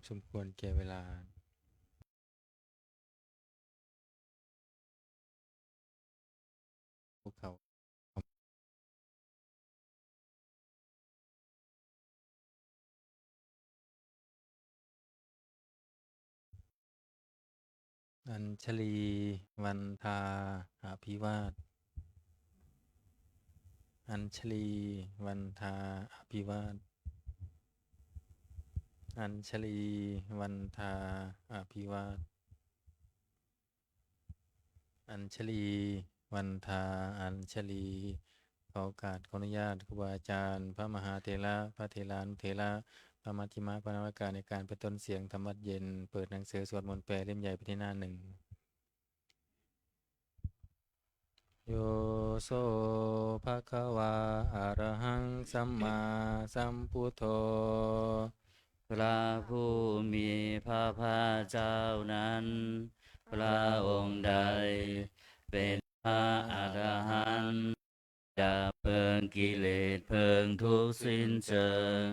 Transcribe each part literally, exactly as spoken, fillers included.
สมควรแก่เวลา พวกเขา Añjalī vandā abhivād. Añjalī vandā abhivād. Añjalī vandā abhivād. Añjalī vandā añjalī. ขอโอกาส ขออนุญาตครูบาอาจารย์ พระมหาเถระ พระเถรานุเถระ พระมัชฌิมะ พระนวากา ในการเป็นต้นเสียงธรรมวัตรเย็น เปิดหนังสือสวดมนต์แปลเล่มใหญ่ไปที่หน้าหนึ่ง Yo so bhagavā arahaṃ sammāsambuddho. พระผู้มีพระภาคเจ้านั้น พระองค์ใดเป็นพระอรหันต์ ดับเพลิงกิเลสเพลิงทุกข์สิ้นเชิง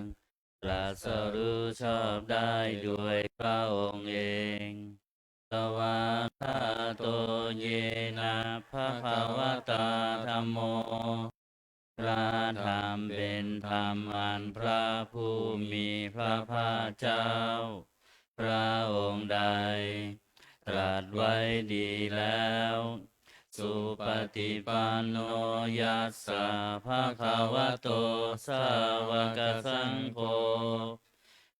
ตรัสรู้ชอบได้โดยพระองค์เอง Svākkhāto yena bhagavatā dhammo. พระธรรมเป็นธรรมอันพระผู้มีพระภาคเจ้า พระองค์ใด ตรัสไว้ดีแล้ว Supaṭipanno yassa bhagavato sāvakasaṅgho.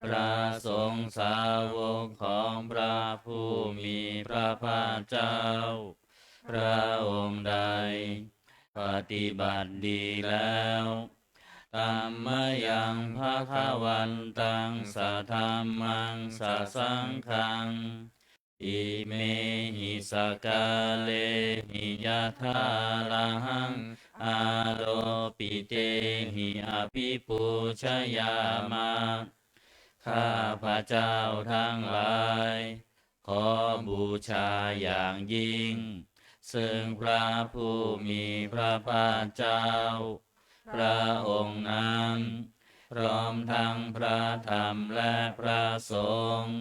พระสงฆ์สาวกของพระผู้มีพระภาคเจ้า พระองค์ใด ปฏิบัติดีแล้ว Tammayaṃ bhagavantaṃ sadhammaṃ sasaṅghaṃ. Imehi sakkārehi yathārahaṃ āropitehi abhipūjayāma. ข้าพเจ้าทั้งหลาย ขอบูชาอย่างยิ่ง ซึ่งพระผู้มีพระภาคเจ้า พระองค์นั้น พร้อมทั้งพระธรรมและพระสงฆ์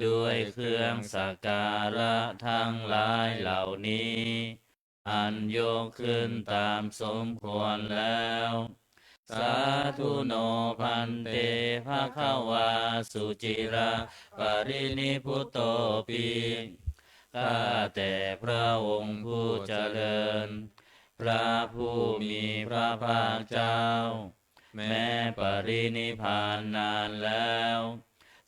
ด้วยเครื่องสักการะทั้งหลายเหล่านี้ อันยกขึ้นตามสมควรแล้ว Sādhu no bhante bhagavā suciraparinibbutopi. ข้าแต่พระองค์ผู้เจริญ พระผู้มีพระภาคเจ้า แม้ปรินิพพานนานแล้ว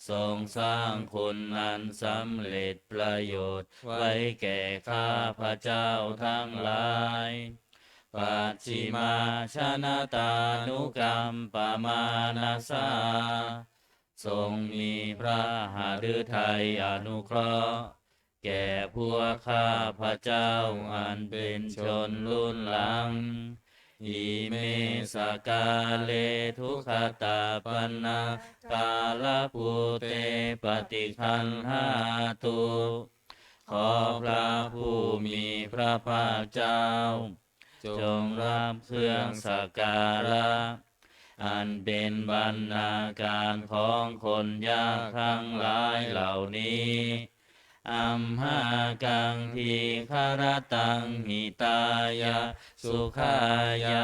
ทรงสร้างคุณอันสำเร็จประโยชน์ไว้แก่ข้าพเจ้าทั้งหลาย Pacchimājanatānukampamānasā. ทรงมีพระหฤทัยอนุเคราะห์ แก่พวกข้าพเจ้าอันเป็นชนรุ่นหลัง Ime sakkāre duggatapaṇṇākārabhūte paṭiggaṇhātu. ขอพระผู้มีพระภาคเจ้า จงรับเครื่องสักการะ อันเป็นบรรณาการของคนยากทั้งหลายเหล่านี้ Amhākaṃ dīgharattaṃ hitāya sukhāya.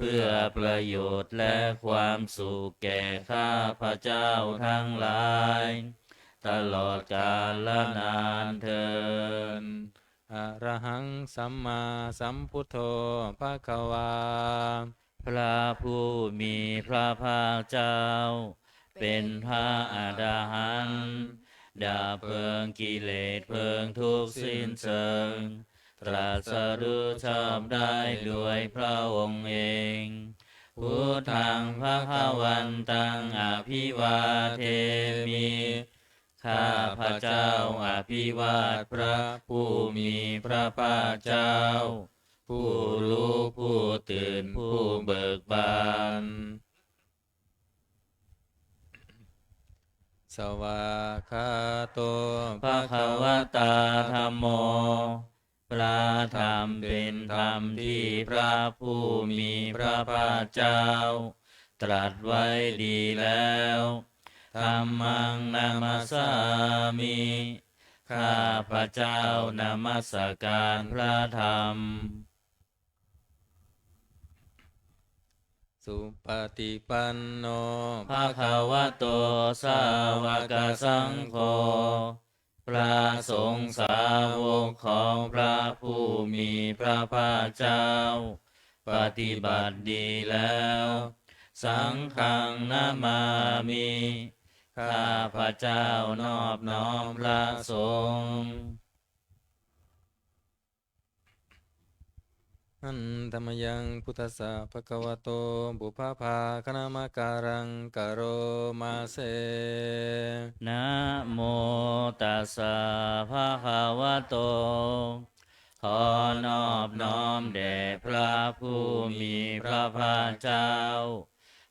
เพื่อประโยชน์และความสุขแก่ข้าพเจ้าทั้งหลาย ตลอดกาลนานเทอญ Arahaṃ sammāsambuddho bhagavā. พระผู้มีพระภาคเจ้า เป็นพระอรหันต์ ดับเพลิงกิเลสเพลิงทุกข์สิ้นเชิง ตรัสรู้ชอบได้โดยพระองค์เอง Buddhaṃ bhagavantaṃ abhivādemi. ข้าพเจ้าอภิวาทพระผู้มีพระภาคเจ้า ผู้รู้ผู้ตื่นผู้เบิกบาน Svākkhāto bhagavatā dhammo. พระธรรมเป็นธรรมที่พระผู้มีพระภาคเจ้า ตรัสไว้ดีแล้ว Dhammaṃ namassāmi. ข้าพเจ้านมัสการพระธรรม Supaṭipanno bhagavato sāvakasaṅgho. พระสงฆ์สาวกของพระผู้มีพระภาคเจ้า ปฏิบัติดีแล้ว Saṅghaṃ namāmi. ข้าพเจ้านอบน้อมพระสงฆ์ Handa mayaṃ buddhassa bhagavato pubbabhāganamakāraṃ karoma se. Namo tassa bhagavato. ขอนอบน้อมแด่พระผู้มีพระภาคเจ้า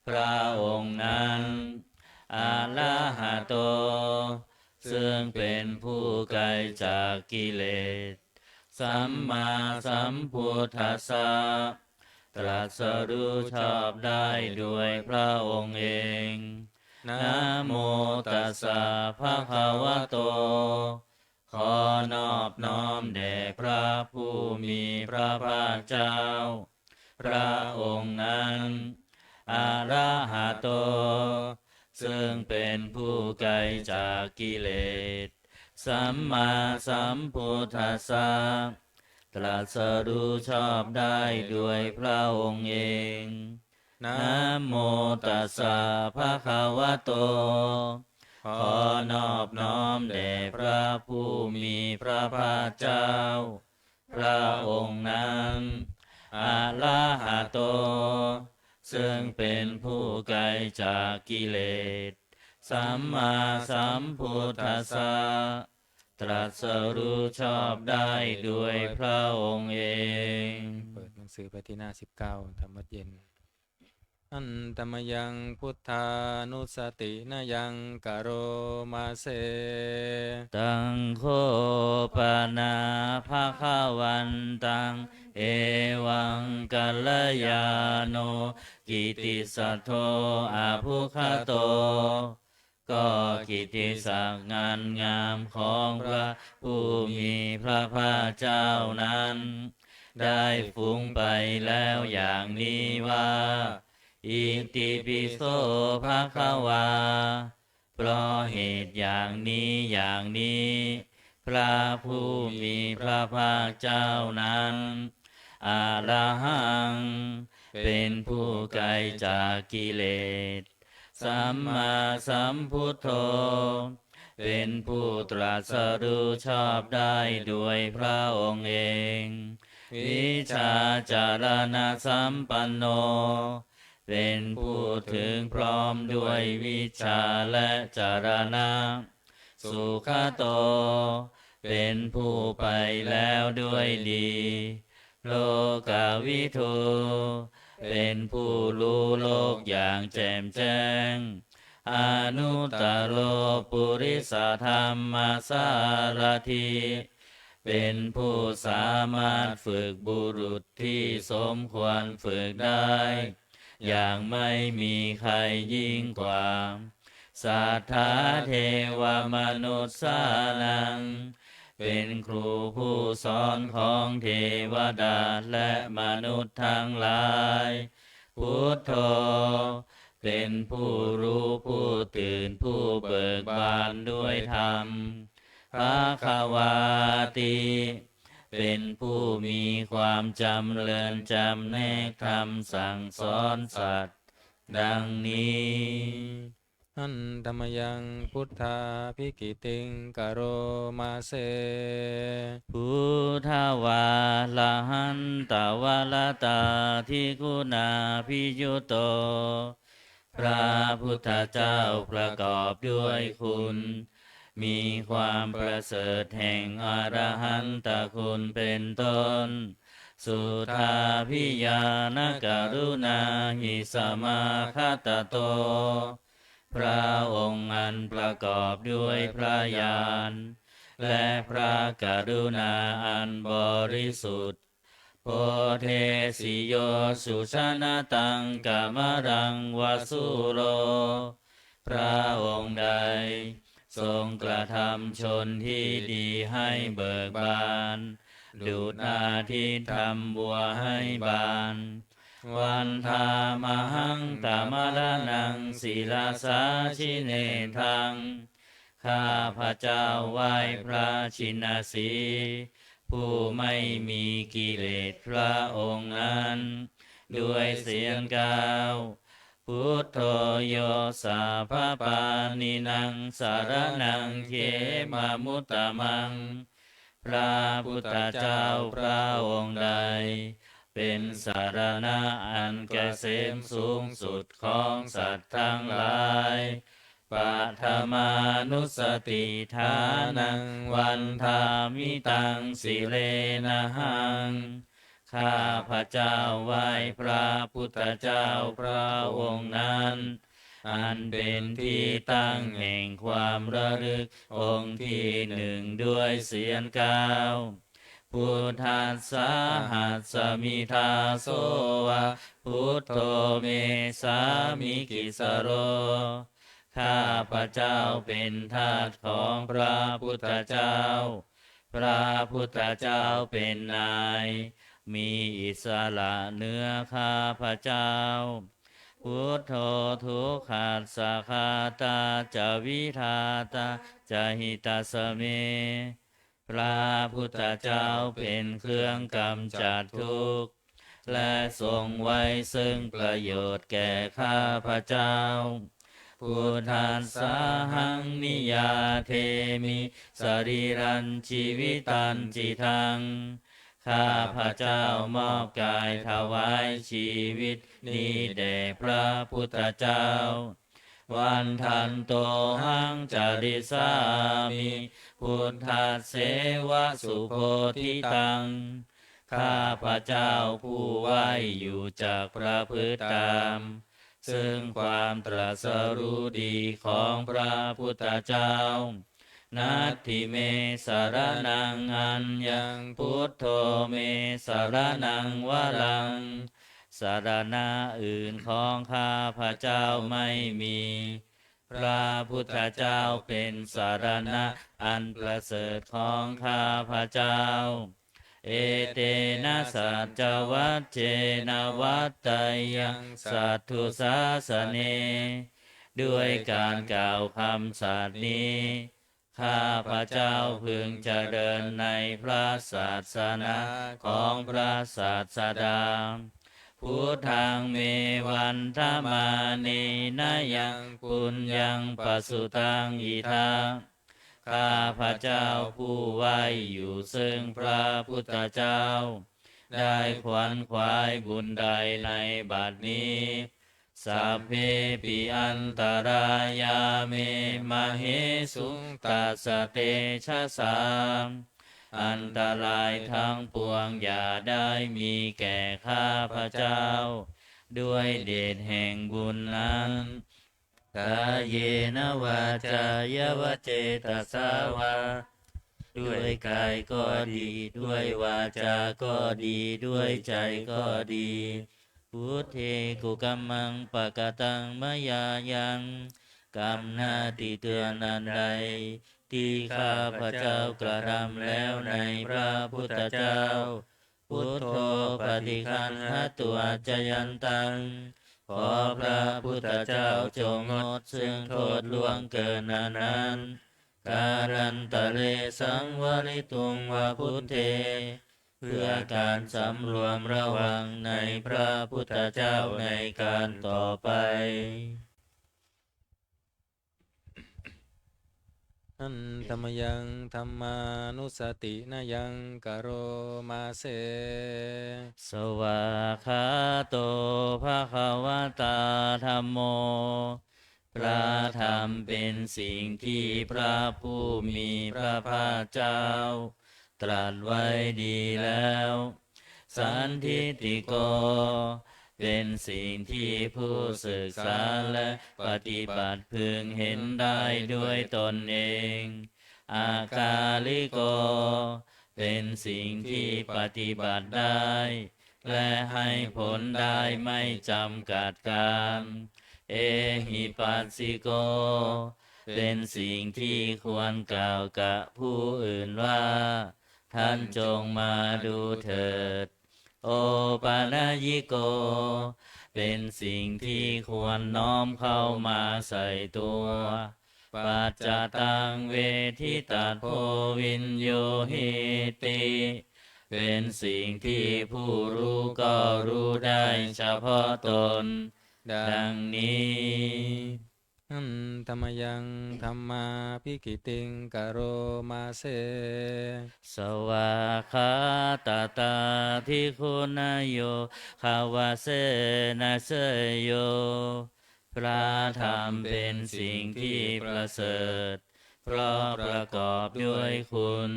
พระองค์นั้น arahato ซึ่งเป็นผู้ไกลจากกิเลส sammāsambuddhassa ตรัสรู้ชอบได้โดยพระองค์เอง Namo tassa bhagavato. ขอนอบน้อมแด่พระผู้มีพระภาคเจ้า พระองค์นั้น arahato ซึ่งเป็นผู้ไกลจากกิเลส sammāsambuddhassa ตรัสรู้ชอบได้โดยพระองค์เอง Namo tassa bhagavato. ขอนอบน้อมแด่พระผู้มีพระภาคเจ้า พระองค์นั้น arahato ซึ่งเป็นผู้ไกลจากกิเลส sammāsambuddhassa ตรัสรู้ชอบได้โดยพระองค์เอง เปิดหนังสือไปที่หน้า สิบเก้า ธรรมวัตรเย็น Handa mayaṃ buddhānussatinayaṃ karoma se. Taṃ kho pana bhagavantaṃ evaṃ kalyāṇo kittisaddo abbhuggato. ก็กิตติศักดิ์งามของพระผู้มีพระภาคเจ้านั้น ได้ฟุ้งไปแล้วอย่างนี้ว่า Itipi so bhagavā. เพราะเหตุอย่างนี้อย่างนี้ พระผู้มีพระภาคเจ้านั้น arahaṃ เป็นผู้ไกลจากกิเลส sammāsambuddho เป็นผู้ตรัสรู้ชอบได้โดยพระองค์เอง vijjācaraṇasampanno เป็นผู้ถึงพร้อมด้วยวิชชาและจรณะ sugato เป็นผู้ไปแล้วด้วยดี lokavidū เป็นผู้รู้โลกอย่างแจ่มแจ้ง anuttaro purisadammasārathi เป็นผู้สามารถฝึกบุรุษที่สมควรฝึกได้ อย่างไม่มีใครยิ่งกว่า satthā devamanussānaṃ เป็นครูผู้สอนของเทวดาและมนุษย์ทั้งหลาย buddho เป็นผู้รู้ผู้ตื่นผู้เบิกบานด้วยธรรม bhagavāti เป็นผู้มีความจำเริญจำแนกธรรมสั่งสอนสัตว์ ดังนี้ Handa mayaṃ buddhābhigītiṃ karoma se. Buddhavārahantavaratādiguṇābhiyutto. พระพุทธเจ้าประกอบด้วยคุณ มีความประเสริฐแห่งอรหันตคุณเป็นต้น suddhābhiñāṇakaruṇāhi samāgatatto. พระองค์อันประกอบด้วยพระญาณ และพระกรุณาอันบริสุทธิ์ bodhesi yo sujanataṃ kamalaṃ va sūro. พระองค์ใดทรงกระทำชนที่ดีให้เบิกบาน ดุจอาทิตย์ทำบัวให้บาน Vandāmahaṃ tamaraṇaṃ sirasā jinendaṃ ข้าพเจ้าไหว้พระชินสีห์ ผู้ไม่มีกิเลสพระองค์นั้น ด้วยเสียงกล่าว Buddho yo sabbapāṇīnaṃ saraṇaṃ khemamuttamaṃ พระพุทธเจ้าพระองค์ใด เป็นสรณะอันเกษมสูงสุดของสัตว์ทั้งหลาย Paṭhamānussatiṭṭhānaṃ vandāmi taṃ sirenahaṃ ข้าพเจ้าไหว้พระพุทธเจ้าพระองค์นั้น อันเป็นที่ตั้งแห่งความระลึกองค์ที่หนึ่งด้วยเสียงกล่าว Buddhassāhasmi dāso va, Buddho me sāmikissaro ข้าพเจ้าเป็นทาสของพระพุทธเจ้า พระพุทธเจ้าเป็นนาย มีอิสระเหนือข้าพเจ้า Buddho dukkhassa ghātā ca vidhātā ca hitassa me พระพุทธเจ้าเป็นเครื่องกำจัดทุกข์ และทรงไว้ซึ่งประโยชน์แก่ข้าพเจ้า Buddhassāhaṃ niyyādemi sarīrañjīvitañcidaṃ ข้าพเจ้ามอบกายถวายชีวิตนี้แด่พระพุทธเจ้า Vandantohaṃ carissāmi buddhasseva subodhitaṃ ข้าพเจ้าผู้ไหว้อยู่จักประพฤติตาม ซึ่งความตรัสรู้ดีของพระพุทธเจ้า Natthi me saraṇaṃ aññaṃ, Buddho me saraṇaṃ varaṃ สรณะอื่นของข้าพเจ้าไม่มี พระพุทธเจ้าเป็นสรณะอันประเสริฐของข้าพเจ้า Etena saccavajjena vaḍḍheyyaṃ satthu sāsane ด้วยการกล่าวคำสัตย์นี้ ข้าพเจ้าพึงเจริญในพระศาสนาของพระศาสดา Buddhaṃ me vandamānena yaṃ puññaṃ pasutaṃ idha ข้าพเจ้าผู้ไหว้อยู่ซึ่งพระพุทธเจ้า ได้ขวนขวายบุญใดในบัดนี้ Sabbepi antarāyā me māhesuṃ tassa tejasā อันตรายทั้งปวงอย่าได้มีแก่ข้าพเจ้า ด้วยเดชแห่งบุญนั้น Kāyena vācāya va cetasā vā ด้วยกายก็ดี ด้วยวาจาก็ดี ด้วยใจก็ดี Buddhe kukammaṃ pakataṃ mayā yaṃ กรรมหน้าที่เตือนอันใด ที่ข้าพเจ้ากระทำแล้วในพระพุทธเจ้า Buddho paṭiggaṇhatu accayantaṃ ขอพระพุทธเจ้าจงงดซึ่งโทษล่วงเกินอันนั้น Kālantare saṃvarituṃ va buddhe เพื่อการสำรวมระวังในพระพุทธเจ้าในการต่อไป Handa mayaṃ dhammānussatinayaṃ karoma se. Svākkhāto bhagavatā dhammo พระธรรมเป็นสิ่งที่พระผู้มีพระภาคเจ้า ตรัสไว้ดีแล้ว Sandiṭṭhiko เป็นสิ่งที่ผู้ศึกษาและปฏิบัติพึงเห็นได้ด้วยตนเอง Akāliko เป็นสิ่งที่ปฏิบัติได้ และให้ผลได้ไม่จำกัดกาล Ehipassiko เป็นสิ่งที่ควรกล่าวกับผู้อื่นว่า ท่านจงมาดูเถิด Opanayiko เป็นสิ่งที่ควรน้อมเข้ามาใส่ตัว Paccattaṃ veditabbo viññūhīti เป็นสิ่งที่ผู้รู้ก็รู้ได้เฉพาะตน ดังนี้ Handa mayaṃ dhammābhigītiṃ karoma se. Svākkhātatādiguṇayogavasena seyyo พระธรรมเป็นสิ่งที่ประเสริฐ เพราะประกอบด้วยคุณ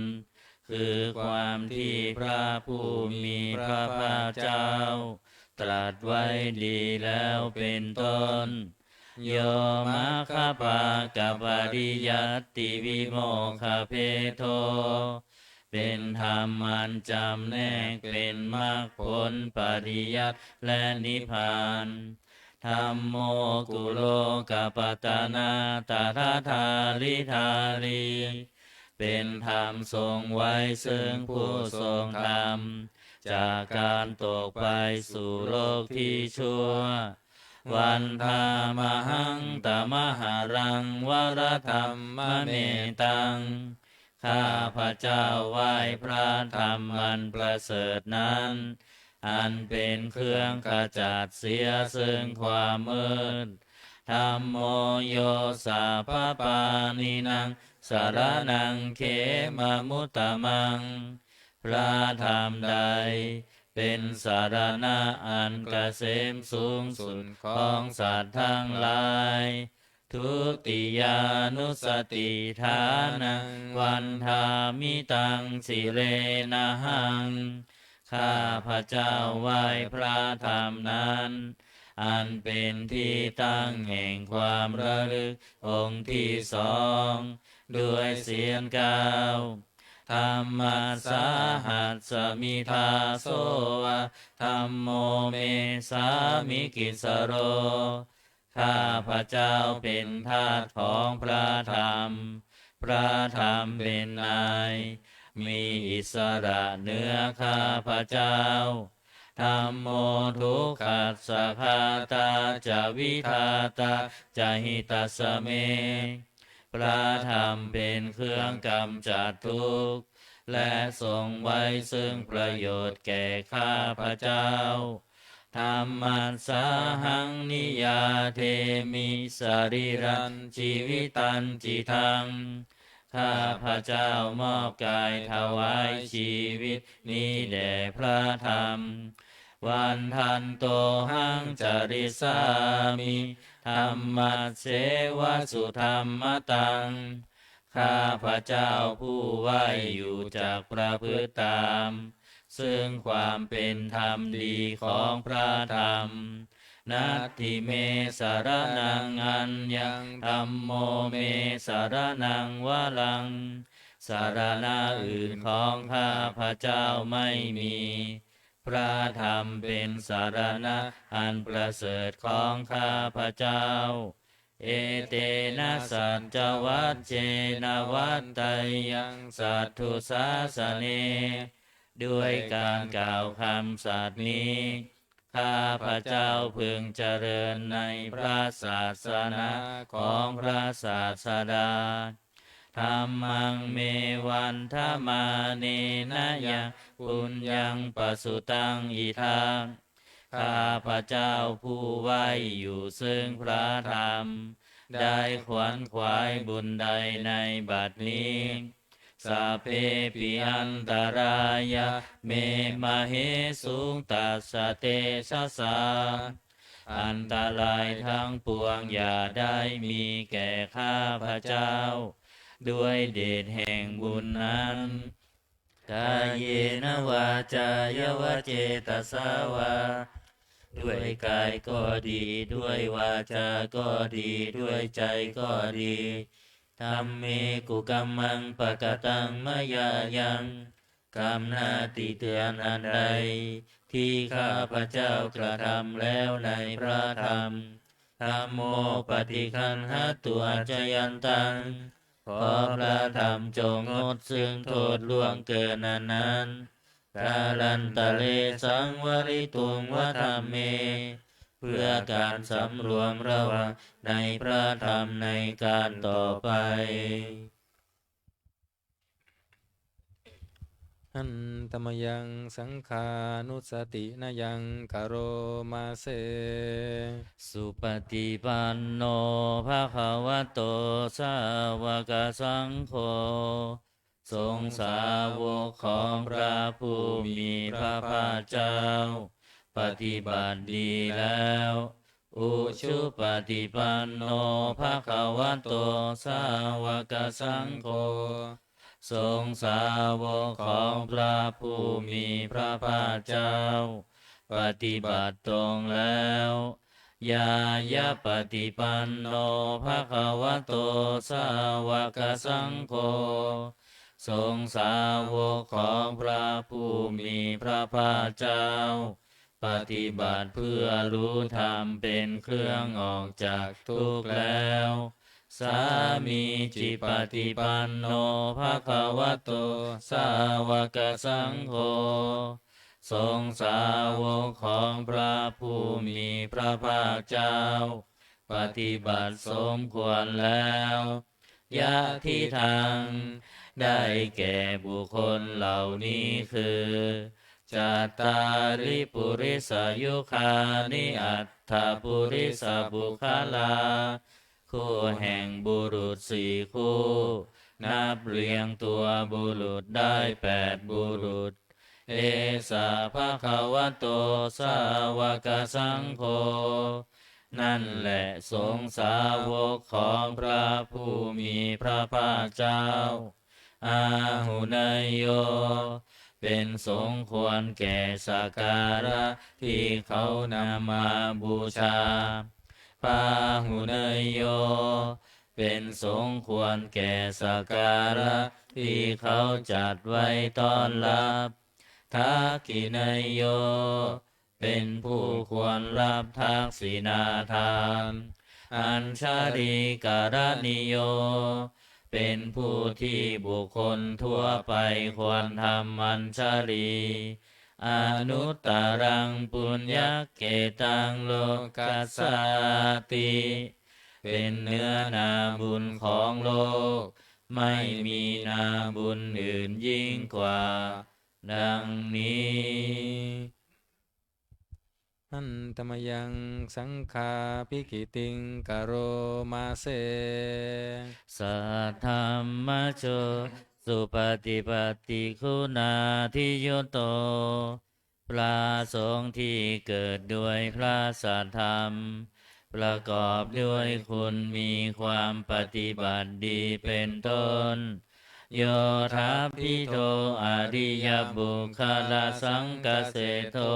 คือความที่พระผู้มีพระภาคเจ้า ตรัสไว้ดีแล้วเป็นต้น Yo maggapākapariyattivimokkhabhedo เป็นธรรมอันจำแนกเป็นมรรคผลปริยัติและนิพพาน Dhammo kulokapatanā tadadhāridhārī เป็นธรรมทรงไว้ซึ่งผู้ทรงธรรม จากการตกไปสู่โลกที่ชั่ว Vandāmahaṃ tamaharaṃ varadhammametaṃ ข้าพเจ้าไหว้พระธรรมอันประเสริฐนั้น อันเป็นเครื่องขจัดเสียซึ่งความมืด Dhammo yo sabbapāṇīnaṃ saraṇaṃ khemamuttamaṃ พระธรรมใดเป็นสรณะอันเกษมสูงสุดของสัตว์ทั้งหลาย Dutiyānussatiṭṭhānaṃ vandāmi taṃ sirenahaṃ ข้าพเจ้าไหว้พระธรรมนั้น อันเป็นที่ตั้งแห่งความระลึกองค์ที่สอง ด้วยเสียงกล่าว Dhammassāhasmi dāso va dhammo me sāmikissaro ข้าพเจ้าเป็นทาสของพระธรรม พระธรรมเป็นนาย มีอิสระเหนือข้าพเจ้า Dhammo dukkhassa ghātā ca vidhātā ca hitassa me พระธรรมเป็นเครื่องกำจัดทุกข์ และทรงไว้ซึ่งประโยชน์แก่ข้าพเจ้า Dhammassāhaṃ niyyādemi sarīrañjīvitañcidaṃ ข้าพเจ้ามอบกายถวายชีวิตนี้แด่พระธรรม Vandantohaṃ carissāmi dhammasseva sudhammataṃ ข้าพเจ้าผู้ไหว้อยู่จักประพฤติตาม ซึ่งความเป็นธรรมดีของพระธรรม Natthi me saraṇaṃ aññaṃ dhammo me saraṇaṃ varaṃ สรณะอื่นของข้าพเจ้าไม่มี พระธรรมเป็นสรณะอันประเสริฐของข้าพเจ้า Etena saccavajjena vaḍḍheyyaṃ satthu sāsane ด้วยการกล่าวคำสัตย์นี้ ข้าพเจ้าพึงเจริญในพระศาสนาของพระศาสดา Dhammaṃ me vandamānena yaṃ puññaṃ pasutaṃ idha ข้าพเจ้าผู้ไหว้อยู่ซึ่งพระธรรม ได้ขวนขวายบุญใดในบัดนี้ Sabbepi antarāyā me māhesuṃ tassa tejasā อันตรายทั้งปวงอย่าได้มีแก่ข้าพเจ้า ด้วยเดชแห่งบุญนั้น Kāyena vācāya va cetasā vā ด้วยกายก็ดี ด้วยวาจาก็ดี ด้วยใจก็ดี Dhamme kukammaṃ pakataṃ mayā yaṃ กรรมหน้าติเตียนอันใด ที่ข้าพเจ้ากระทำแล้วในพระธรรม dhammo paṭiggaṇhatu accayantaṃ ขอพระธรรมจงงดซึ่งโทษล่วงเกินอันนั้น kālantare saṃvarituṃ va dhamme เพื่อการสำรวมระวังในพระธรรมในการต่อไป Handa mayaṃ saṅghānussatinayaṃ karoma se. Supaṭipanno bhagavato sāvakasaṅgho. สงฆ์สาวกของพระผู้มีพระภาคเจ้า ปฏิบัติดีแล้ว Ujupaṭipanno bhagavato sāvakasaṅgho. สงฆ์สาวกของพระผู้มีพระภาคเจ้า ปฏิบัติตรงแล้ว Ñāyapaṭipanno bhagavato sāvakasaṅgho. สงฆ์สาวกของพระผู้มีพระภาคเจ้า ปฏิบัติเพื่อรู้ธรรมเป็นเครื่องออกจากทุกข์แล้ว Sāmīcipaṭipanno bhagavato sāvakasaṅgho. สงฆ์สาวกของพระผู้มีพระภาคเจ้า ปฏิบัติสมควรแล้ว Yadidaṃ ได้แก่บุคคลเหล่านี้คือ Cattāri purisayugāni aṭṭha purisapuggalā คู่แห่งบุรุษสี่คู่ นับเรียงตัวบุรุษได้แปดบุรุษ Esa bhagavato sāvakasaṅgho. นั่นแหละสงฆ์สาวกของพระผู้มีพระภาคเจ้า Āhuneyyo เป็นสงฆ์ควรแก่สักการะที่เขานำมาบูชา Pāhuneyyo เป็นสงฆ์ควรแก่สักการะที่เขาจัดไว้ต้อนรับ Dakkhiṇeyyo เป็นผู้ควรรับทักษิณาทาน Añjalikaraṇīyo เป็นผู้ที่บุคคลทั่วไปควรทำอัญชลี Anuttaraṃ puññakkhettaṃ lokassāti เป็นเนื้อนาบุญของโลก ไม่มีนาบุญอื่นยิ่งกว่า ดังนี้ Handa mayaṃ saṅghābhigītiṃ karoma se. Saddhammajo supaṭipattiguṇādiyutto พระสงฆ์ที่เกิดด้วยพระสัทธรรม ประกอบด้วยคุณมีความปฏิบัติดีเป็นต้น Yoṭṭhabbidho ariyapuggalasaṅghaseṭṭho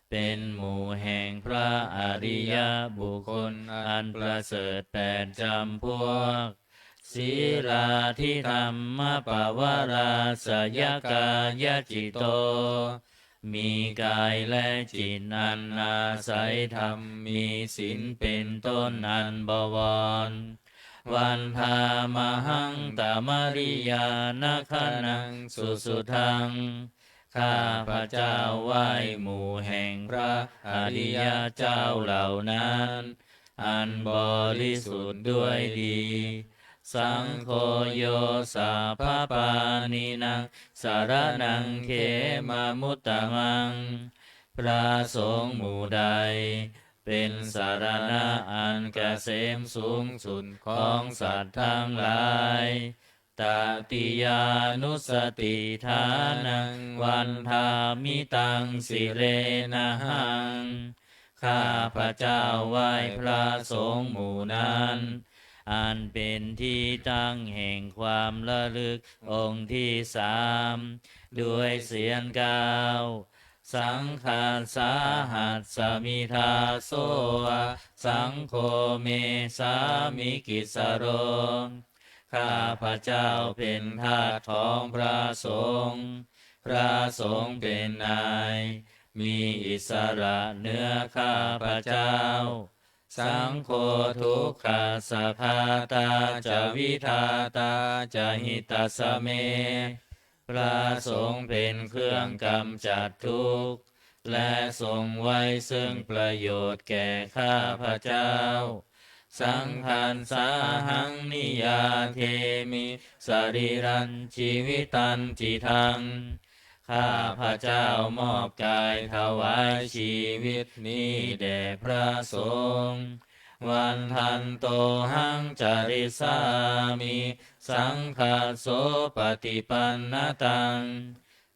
เป็นหมู่แห่งพระอริยบุคคลอันประเสริฐแปดจำพวก Sīlādidhammapavarāsayakāyacitto มีกายและจิตอันอาศัยธรรม มีศีลเป็นต้นอันบวร Vandāmahaṃ tamariyanagaṇaṃ susuddhaṃ ข้าพเจ้าไหว้หมู่แห่งพระอริยเจ้าเหล่านั้น อันบริสุทธิ์ด้วยดี Saṅgho yo sabbapāṇīnaṃ saraṇaṃ khemamuttamaṃ พระสงฆ์หมู่ใด เป็นสรณะอันเกษมสูงสุดของสัตว์ทั้งหลาย Tatiyānussatiṭṭhānaṃ vandāmi taṃ sirenahaṃ ข้าพเจ้าไหว้พระสงฆ์หมู่นั้น อันเป็นที่ตั้งแห่งความระลึกองค์ที่สาม ด้วยเสียงกล่าว Saṅghassa hassa mi dāso va, saṅgho me sāmikissaro ข้าพเจ้าเป็นทาสของพระสงฆ์ พระสงฆ์เป็นนาย มีอิสระเหนือข้าพเจ้า Saṅgho dukkhassa ghātā ca vidhātā ca hitassa me. พระสงฆ์เป็นเครื่องกำจัดทุกข์ และทรงไว้ซึ่งประโยชน์แก่ข้าพเจ้า Saṅghassāhaṃ niyyādemi sarīrañjīvitañcidaṃ. ข้าพเจ้ามอบกายถวายชีวิตนี้แด่พระสงฆ์ Vandantohaṃ carissāmi saṅghassopaṭipannataṃ.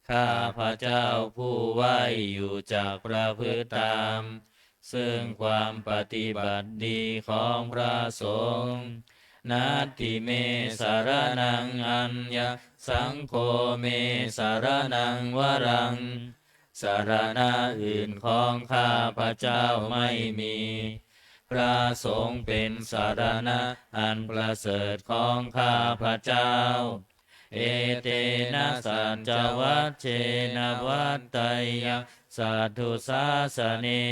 ข้าพเจ้าผู้ไหว้อยู่จักประพฤติตาม ซึ่งความปฏิบัติดีของพระสงฆ์ Natthi me saraṇaṃ aññaṃ, saṅgho me saraṇaṃ varaṃ. สรณะอื่นของข้าพเจ้าไม่มี พระสงฆ์เป็นสรณะอันประเสริฐของข้าพเจ้า Etena saccavajjena vaḍḍheyyaṃ satthu sāsane.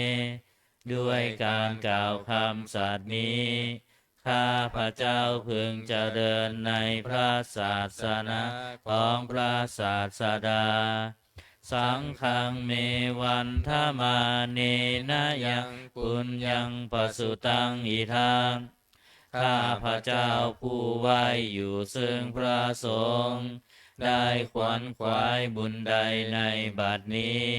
ด้วยการกล่าวคำสัตย์นี้ ข้าพเจ้าพึงเจริญในพระศาสนาของพระศาสดา Saṅghaṃ me vandamānena yaṃ puññaṃ pasutaṃ idha. ข้าพเจ้าผู้ไหว้อยู่ซึ่งพระสงฆ์ ได้ขวนขวายบุญใดในบัดนี้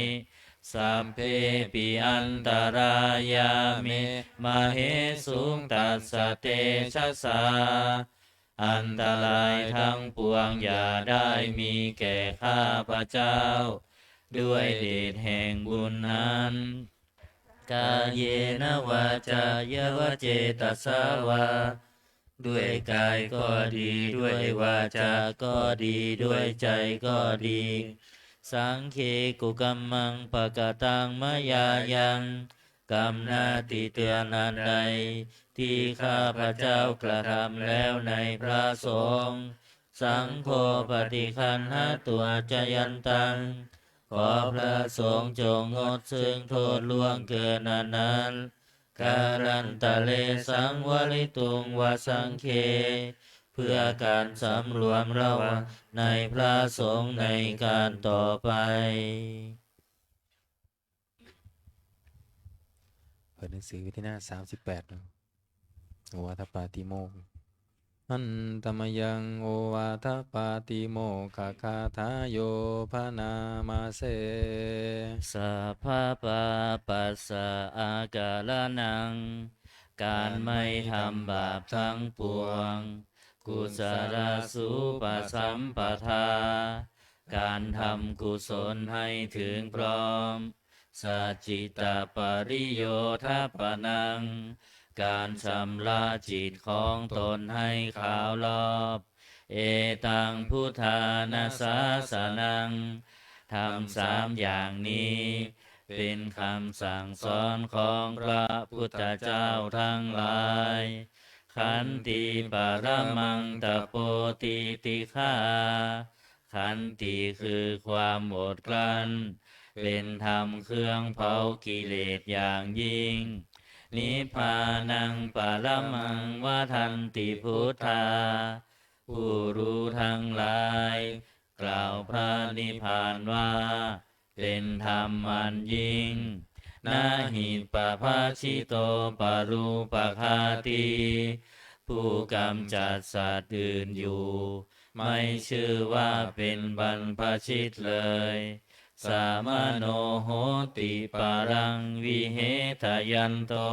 Sabbepi antarāyā me māhesuṃ tassa tejasā. อันตรายทั้งปวงอย่าได้มีแก่ข้าพเจ้า ด้วยเดชแห่งบุญนั้น Kāyena vācāya va cetasā vā. ด้วยกายก็ดี ด้วยวาจาก็ดี ด้วยใจก็ดี Saṅghe kukammaṃ pakataṃ mayā yaṃ. กรรมหน้าที่เตือนอันใด ที่ข้าพเจ้ากระทำแล้วในพระสงฆ์ Saṅgho paṭiggaṇhatu accayantaṃ. ขอพระสงฆ์จงงดซึ่งโทษล่วงเกินอันนั้น Kālantare saṃvarituṃ va saṅghe. เพื่อการสำรวมระวังในพระสงฆ์ในการต่อไป เปิดหนังสือที่หน้าสามสิบแปดเนาะ โอวาทปาติโมกข์ Handa mayaṃ ovātapātimokkhagathayo bhaṇāma se. Sabbapāpassa akaraṇaṃ. การไม่ทำบาปทั้งปวง Kusalasu pasampadā. การทำกุศลให้ถึงพร้อม Saccittapariyothapanaṃ. การชำระจิตของตนให้ขาวรอบ Etaṃ buddhāna sāsanaṃ. ธรรมสามอย่างนี้ เป็นคำสั่งสอนของพระพุทธเจ้าทั้งหลาย Khanti paramaṃ tapo titikkhā. ขันติคือความอดกลั้น เป็นธรรมเครื่องเผากิเลสอย่างยิ่ง Nibbānaṃ paramaṃ vadanti buddhā. ผู้รู้ทั้งหลาย กล่าวพระนิพพานว่า เป็นธรรมอันยิ่ง Na hi pabajito parūpaghātī. ผู้กำจัดสัตว์อื่นอยู่ ไม่ชื่อว่าเป็นบรรพชิตเลย Samāno hoti paraṃ vihetayanto.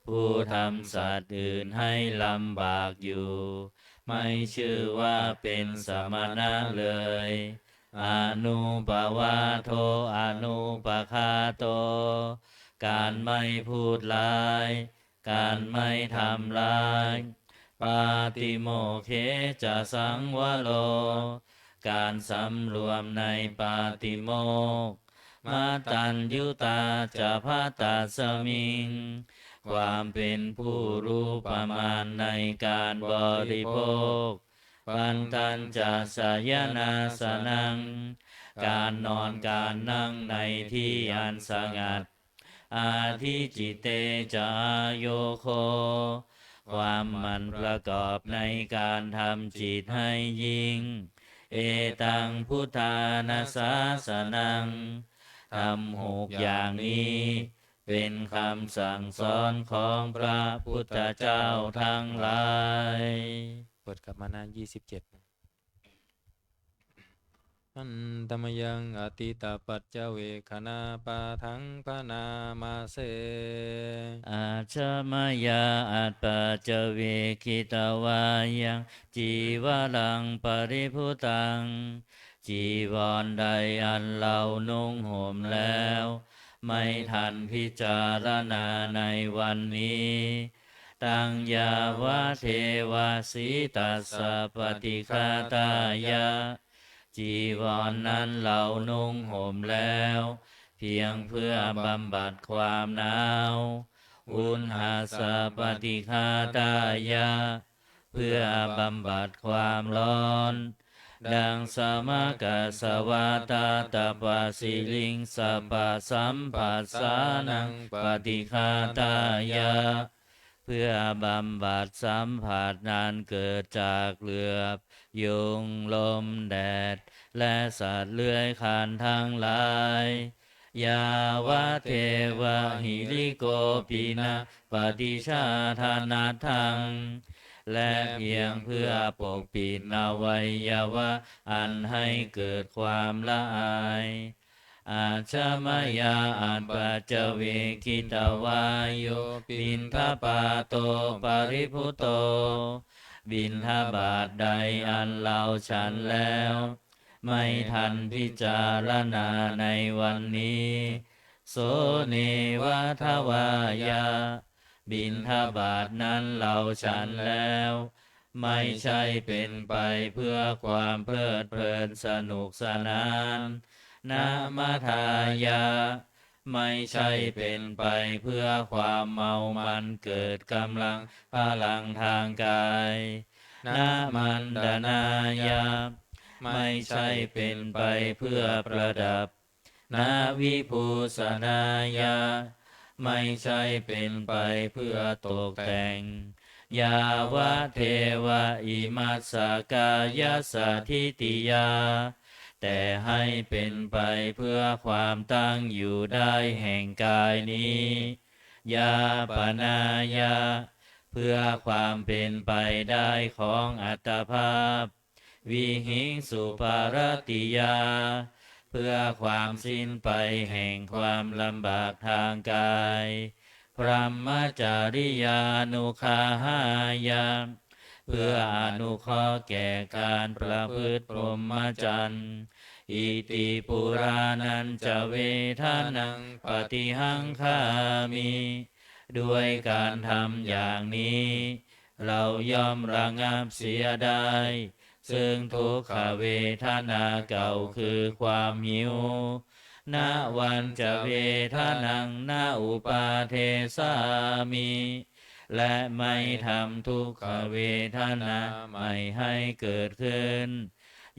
ผู้ทำสัตว์อื่นให้ลำบากอยู่ ไม่ชื่อว่าเป็นสมณะเลย Anuppavādo anupaghāto. การไม่พูดร้าย การไม่ทำร้าย Pātimokkhena saṃvaro. การสำรวมในปาติโมกข์ Mattaññutā ca bhaddasmiṃ. ความเป็นผู้รู้ประมาณในการบริโภค Bhaddantā ca sayanāsanaṃ. การนอนการนั่งในที่อันสงัด Adhicitte ca āyogo ความหมั่นประกอบในการทำจิตให้ยิ่ง Etaṃ buddhāna sāsanaṃ ธรรมหกอย่างนี้ เป็นคำสั่งสอนของพระพุทธเจ้าทั้งหลาย เปิดกลับมาหน้า ยี่สิบเจ็ด Handa mayaṃ atītapaccavekkhaṇapāṭhaṃ bhaṇāma se. Ajja mayā appaṭivekkhitvā yaṃ cīvaraṃ paribhuttaṃ จีวรใดอันเรานุ่งห่มแล้ว ไม่ทันพิจารณาในวันนี้ Taṃ yāvadeva sītassa paṭighātāya จีวรนั้นเรานุ่งห่มแล้ว เพียงเพื่อบำบัดความหนาว Uṇhassa paṭighātāya เพื่อบำบัดความร้อน Daṃ samakassavātātapasiriṃsapasamphassānaṃ paṭighātāya เพื่อบำบัดสัมผัสอันเกิดจากเหลือบยุง ลม แดด และสัตว์เลื้อยคลานทั้งหลาย Yāvadeva hirikopinapaṭicchādanatthaṃ และเพียงเพื่อปกปิดอวัยวะอันให้เกิดความละอาย Ajja mayā appaṭivekkhitvā yo piṇḍapāto paribhutto บิณฑบาตใดอันเราฉันแล้ว ไม่ทันพิจารณาในวันนี้ So neva davāya บิณฑบาตนั้นเราฉันแล้ว ไม่ใช่เป็นไปเพื่อความเพลิดเพลินสนุกสนาน Na madāya ไม่ใช่เป็นไปเพื่อความเมามันเกิดกำลังพลังทางกาย Na maṇḍanāya ไม่ใช่เป็นไปเพื่อประดับ Na vibhūsanāya ไม่ใช่เป็นไปเพื่อตกแต่ง Yāvadeva imassa kāyassa ṭhitiyā แต่ให้เป็นไปเพื่อความตั้งอยู่ได้แห่งกายนี้ Yāpanāya เพื่อความเป็นไปได้ของอัตภาพ Vihiṃsuparatiyā เพื่อความสิ้นไปแห่งความลำบากทางกาย Brahmacariyānuggahāya เพื่ออนุเคราะห์แก่การประพฤติพรหมจรรย์ Iti purāṇañca vedanaṃ paṭihaṅkhāmi ด้วยการทำอย่างนี้ เราย่อมระงับเสียได้ ซึ่งทุกขเวทนาเก่าคือความหิว Navañca vedanaṃ na uppādessāmi และไม่ทำทุกขเวทนาใหม่ให้เกิดขึ้น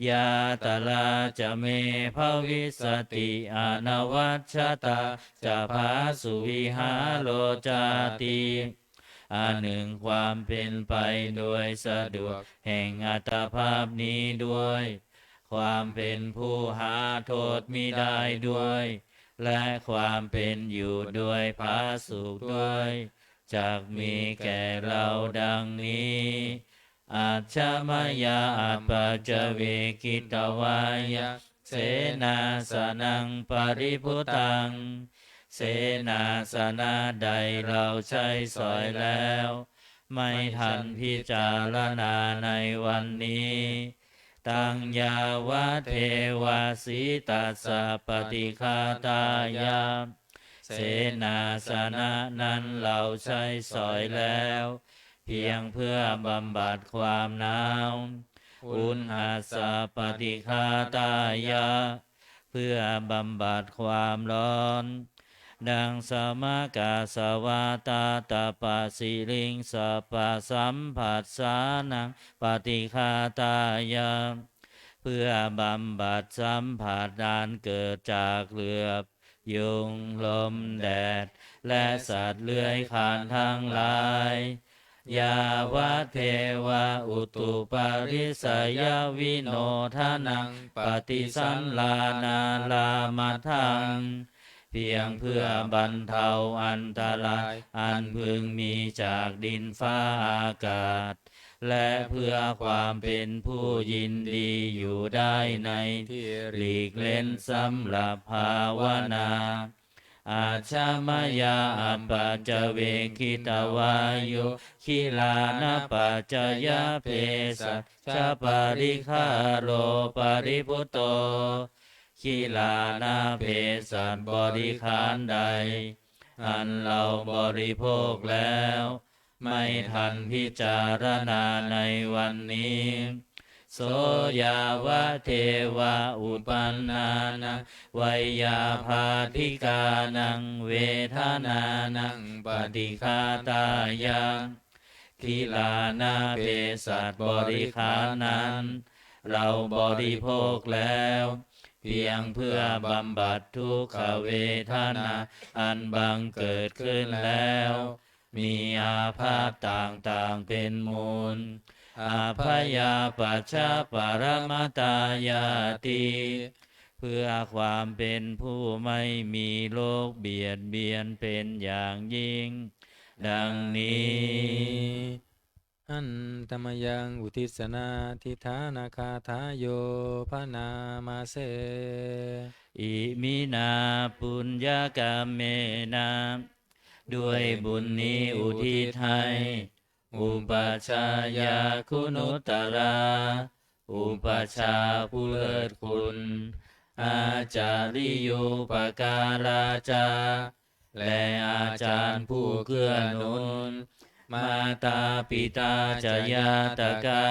Yātrā ca me bhavissati anavajjatā ca phāsuvihāro cāti อันหนึ่งความเป็นไปโดยสะดวกแห่งอัตภาพนี้ด้วย ความเป็นผู้หาโทษมิได้ด้วย และความเป็นอยู่โดยผาสุกข์ด้วย จักมีแก่เราดังนี้ Ajja mayā appaṭivekkhitvā yaṃ senāsanaṃ paribhuttaṃ เสนาสนะใดเราใช้สอยแล้ว ไม่ทันพิจารณาในวันนี้ Taṃ yāvadeva sītassa paṭighātāya เสนาสนะนั้นเราใช้สอยแล้ว เพียงเพื่อบำบัดความหนาว Uṇhassa paṭighātāya เพื่อบำบัดความร้อน Daṃ samakassavātātapasiriṃsapasamphassānaṃ paṭighātāya เพื่อบำบัดสัมผัสอันเกิดจากเหลือบ ยุง ลม แดด และสัตว์เลื้อยคลานทั้งหลาย yāvadeva uttuparissayavinodanaṃ paṭisallānārāmatthaṃ เพียงเพื่อบรรเทาอันตรายอันพึงมีจากดินฟ้าอากาศ และเพื่อความเป็นผู้ยินดีอยู่ได้ในที่หลีกเล้นสำหรับภาวนา Ajja mayā apaccavekkhitvā yo gilānapaccayabhesajjaparikkhāro paribhutto กิลานะเภสัชบริขารใด อันเราบริโภคแล้ว ไม่ทันพิจารณาในวันนี้ so yāvadeva uppannānaṃ veyyābādhikānaṃ vedanānaṃ paṭighātāya กิลานะเภสัชบริขารนั้น เราบริโภคแล้ว เพียงเพื่อบำบัดทุกขเวทนาอันบังเกิดขึ้นแล้ว มีอาพาธต่างๆเป็นมูล abyāpajjhaparamatāyāti เพื่อความเป็นผู้ไม่มีโรคเบียดเบียนเป็นอย่างยิ่ง ดังนี้ Handa mayaṃ uddissanādhiṭṭhānagāthāyo bhaṇāma se. Iminā puññakammena ด้วยบุญนี้อุทิศให้ upajjhāyā guṇuttarā อุปัชฌาย์ผู้เลิศคุณ ācariyūpakārā ca และอาจารย์ผู้เกื้อหนุน mātā pitā ca ñātakā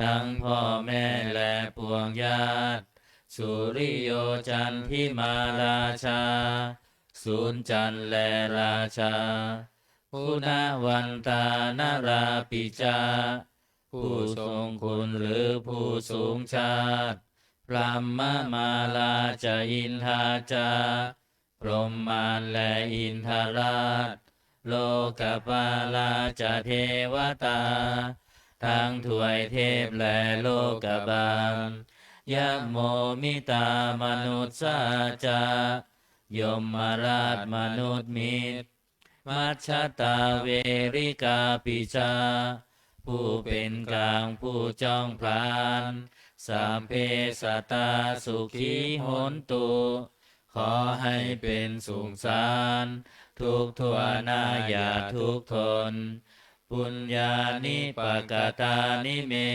ทั้งพ่อแม่และปวงญาติ suriyo candimā rājā สุริจันทร์และราชา guṇavantā narāpi ca ผู้ทรงคุณหรือผู้สูงชาติ brahmamārā ca indā ca พรหมมารและอินทราช lokapālā ca devatā ทั้งทวยเทพและโลกบาล yamo mittā manussā ca ยมราชมนุษย์มิตร majjhattā verikāpi ca ผู้เป็นกลางผู้จ้องผลาญ sabbe sattā sukhī hontu ขอให้เป็นสุขสันต์ ทุกข์ทั่วหน้าอย่าทุกข์ทน puññāni pakatāni me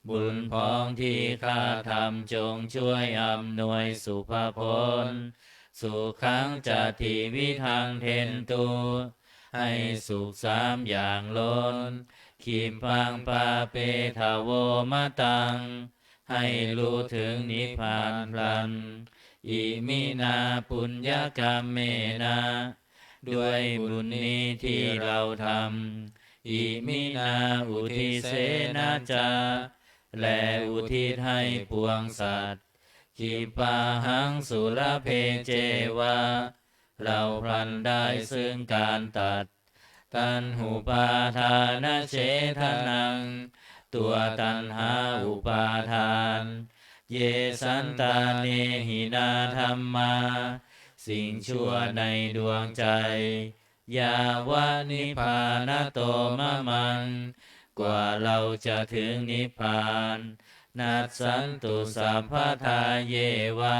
บุญพ้องที่ข้าทำจงช่วยอำนวยสุภผล sukhañca tividhaṃ dentu ให้สุขสามอย่างล้น khippaṃ pāpetha vomataṃ ให้รู้ถึงนิพพานพลัน iminā puññakammena ด้วยบุญนี้ที่เราทำ iminā uddisena ca และอุทิศให้ปวงสัตว์ khippāhaṃ sulabhe ceva เราพลันได้ซึ่งการตัด taṇhupādānachedanaṃ ตัวตัณหาอุปาทาน ye santāne hinā dhammā สิ่งชั่วในดวงใจ yāva nibbānato mamaṃ กว่าเราจะถึงนิพพาน nassantu sabbadā yeva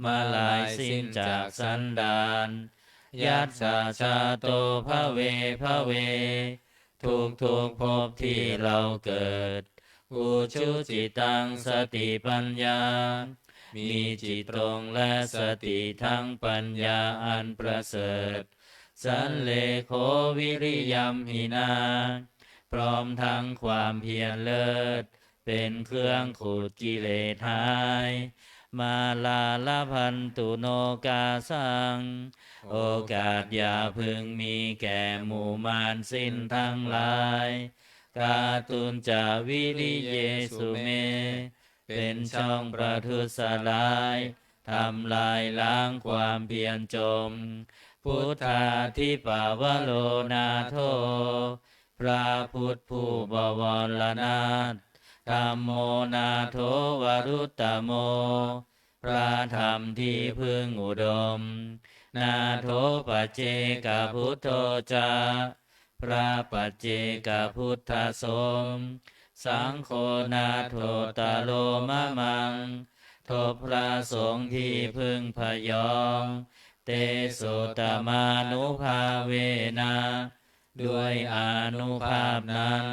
เมื่อลายสิ้นจากสันดาน yattha jāto bhave bhave ทุกทุกๆภพที่เราเกิด ujucittaṃ satipaññā มีจิตตรงและสติทั้งปัญญาอันประเสริฐ sallekho viriyamhinā พร้อมทั้งความเพียรเลิศ เป็นเครื่องขูดกิเลสหาย Mārā labhantu nokāsaṃ โอกาสอย่าพึงมีแก่หมู่มารสิ้นทั้งหลาย kātuñca viriyesu me เป็นช่องประทุษร้าย ทำลายล้างความเพียรจม Buddhādhipavaro nātho พระพุทธผู้บวรนาถ Dhammo nātho varuttamo พระธรรมที่พึ่งอุดม Nātho paccekabuddho ca พระปัจเจกพุทธสม Saṅgho nāthottaro mamaṃ ทบพระสงฆ์ที่พึ่งพยอง Tesottamānubhāvena ด้วยอานุภาพนั้น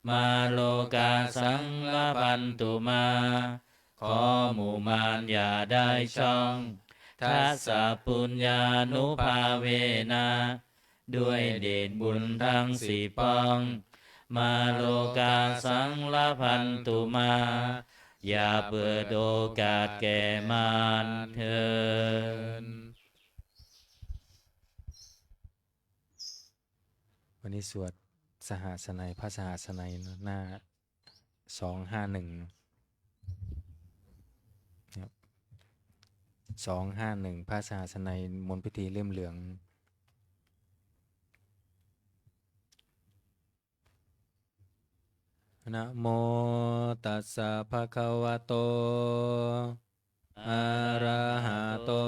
Mārokāsaṃ labhantu mā ขอหมู่มารอย่าได้ช่อง Dasapuññānubhāvena ด้วยเดชบุญทั้งสี่ป้อง Mārokāsaṃ labhantu mā อย่าเปิดโอกาสแก่มารเถิด วันนี้สวดสหัสไนย พระสหัสไนย หน้าสองห้าหนึ่ง นะครับ สองห้าหนึ่ง พระสหัสไนย มนต์พิธีเล่มเหลือง Namo tassa bhagavato arahato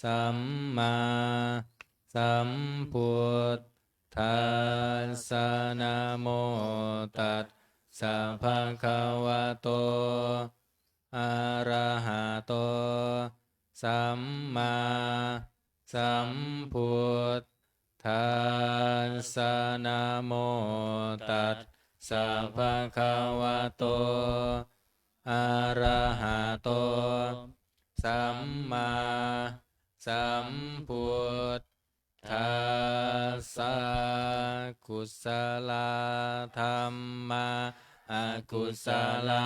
sammāsambuddhassa. Namo tassa bhagavato arahato sammāsambuddhassa. Namo tassa bhagavato arahato sammāsambuddhassa. Kusalā dhammā, akusalā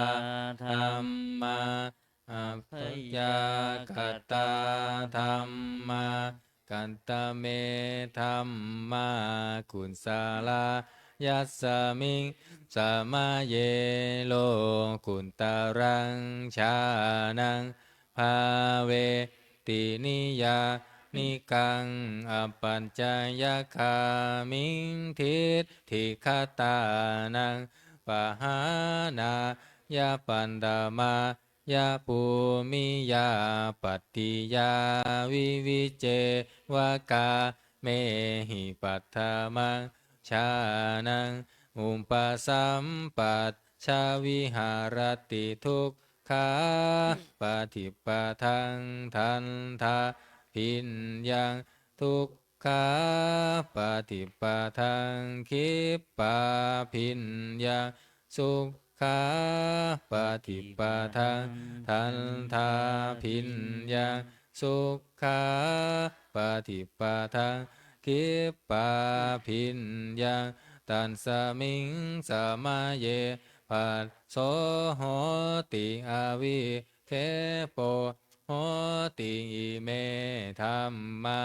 dhammā, abyākatā dhammā. Katame dhammā kusalā? Yasmiṃ samaye lokuttaraṃ jhānaṃ bhāveti niyyānikaṃ apacayagāmiṃ diṭṭhigatānaṃ pahānāya paṭhamā ya bhūmiyā pattiyā vivicceva kāmehi paṭhamaṃ jhānaṃ upasampajja viharati dukkhāpaṭipadaṃ dandhābhiññaṃ dukkhāpaṭipadaṃ khippābhiññaṃ sukhāpaṭipadaṃ dandhābhiññaṃ sukhāpaṭipadaṃ khippābhiññaṃ. Tasmiṃ samaye phasso hoti avikkhepo hoti. Ime dhammā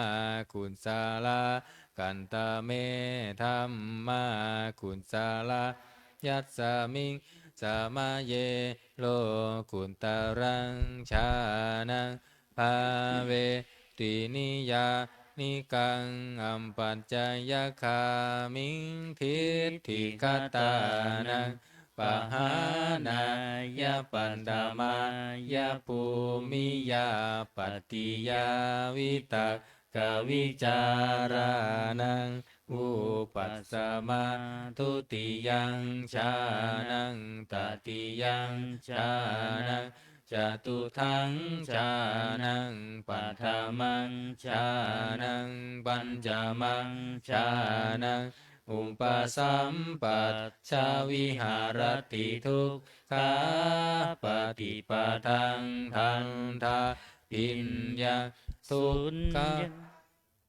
kusalā. Katame dhammā kusalā? Yasmiṃ samaye lokuttaraṃ jhānaṃ bhāveti niyyānikaṃ apacayagāmiṃ diṭṭhigatānaṃ pahānāya paṭhamāya bhūmiyā pattiyā vitakkavicārānaṃ vūpasamā dutiyaṃ jhānaṃ tatiyaṃ jhānaṃ catutthaṃ jhānaṃ paṭhamaṃ jhānaṃ pañcamaṃ jhānaṃ upasampajja viharati dukkhāpaṭipadaṃ dandhābhiññaṃ sukhā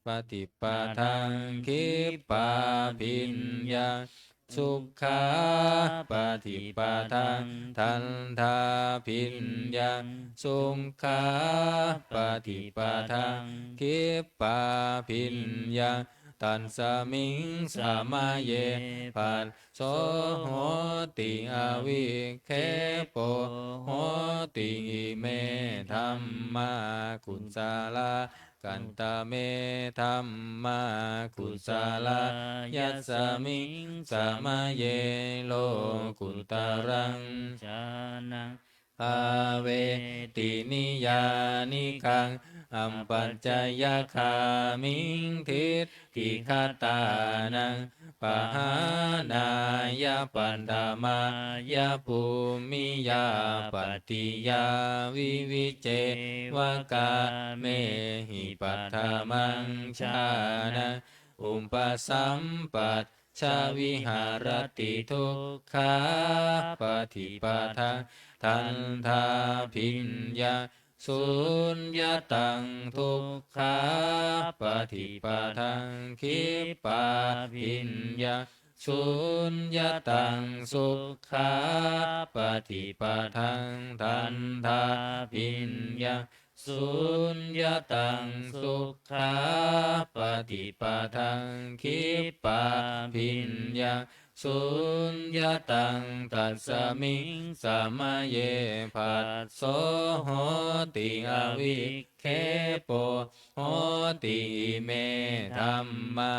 paṭipadaṃ khippābhiññaṃ sukhāpaṭipadaṃ dandhābhiññaṃ sukhāpaṭipadaṃ khippābhiññaṃ. Tasmiṃ samaye phasso hoti avikkhepo hoti. Ime dhammā kusalā, katame dhammā kusalā, yasmiṃ samaye lokuttaraṃ jhānaṃ bhāveti niyyānikaṃ apacayagāmiṃ diṭṭhigatānaṃ pahānāya paṭhamāya bhūmiyā pattiyā vivicceva kāmehi paṭhamaṃ jhānaṃ upasampajja viharati dukkhāpaṭipadaṃ dandhābhiññasuññataṃ dukkhāpaṭipadaṃ khippābhiññasuññataṃ sukhāpaṭipadaṃ dandhābhiñña suññataṃ sukhāpaṭipadaṃ khippābhiññasuññataṃ tasmiṃ samaye phasso hoti avikkhepo hoti ime dhammā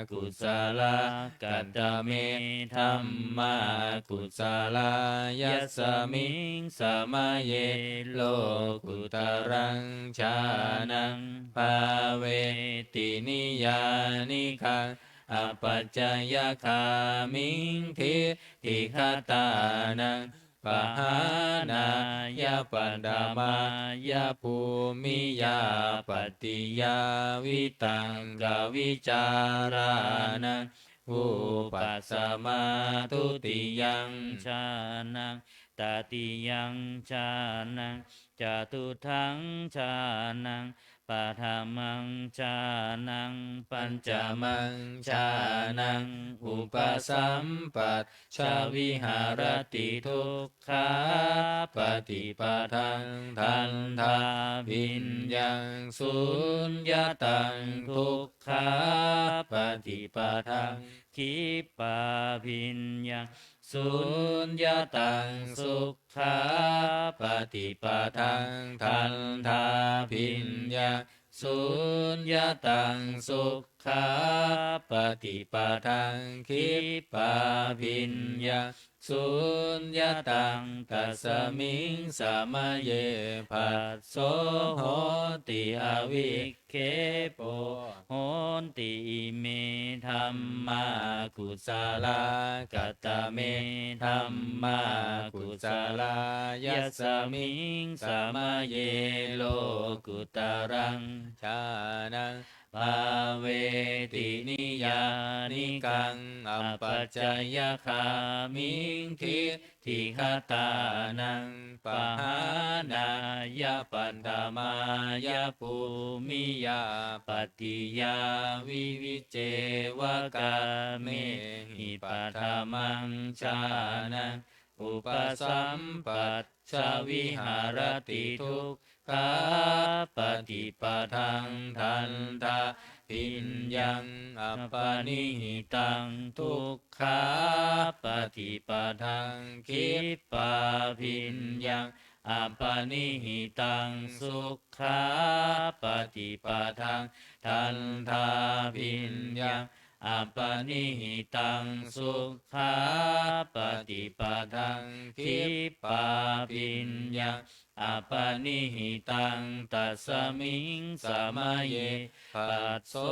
kusalā katame dhammā kusalā yasmiṃ samaye lokuttaraṃ jhānaṃ bhāveti niyyānikaṃ apacayagāmiṃ diṭṭhigatānaṃ pahānāya paṭhamāya bhūmiyā pattiyā vitakkavicārānaṃ vūpasamā dutiyaṃ jhānaṃ tatiyaṃ jhānaṃ catutthaṃ jhānaṃ paṭhamaṃ jhānaṃ pañcamaṃ jhānaṃ upasampajja viharati dukkhāpaṭipadaṃ dandhābhiññasuññataṃ dukkhāpaṭipadaṃ khippābhiññasuññataṃ sukhāpaṭipadaṃ dandhābhiññasuññataṃ sukhāpaṭipadaṃ khippābhiññasuññataṃ tasmiṃ samaye phasso hoti avikkhepo hoti ime dhammā kusalā katame dhammā kusalā yasmiṃ samaye lokuttaraṃ jhānaṃ bhāveti niyyānikaṃ apacayagāmiṃ diṭṭhigatānaṃ pahānāya paṭhamāya bhūmiyā pattiyā vivicceva kāmehi paṭhamaṃ jhānaṃ upasampajja viharati dukkhāpaṭipadaṃ dandhābhiññaṃ apanihitaṃ dukkhāpaṭipadaṃ khippābhiññaṃ apanihitaṃ sukhāpaṭipadaṃ dandhābhiññaṃ apanihitaṃ sukhāpaṭipadaṃ khippābhiññaṃ apanihitaṃ tasmiṃ samaye phasso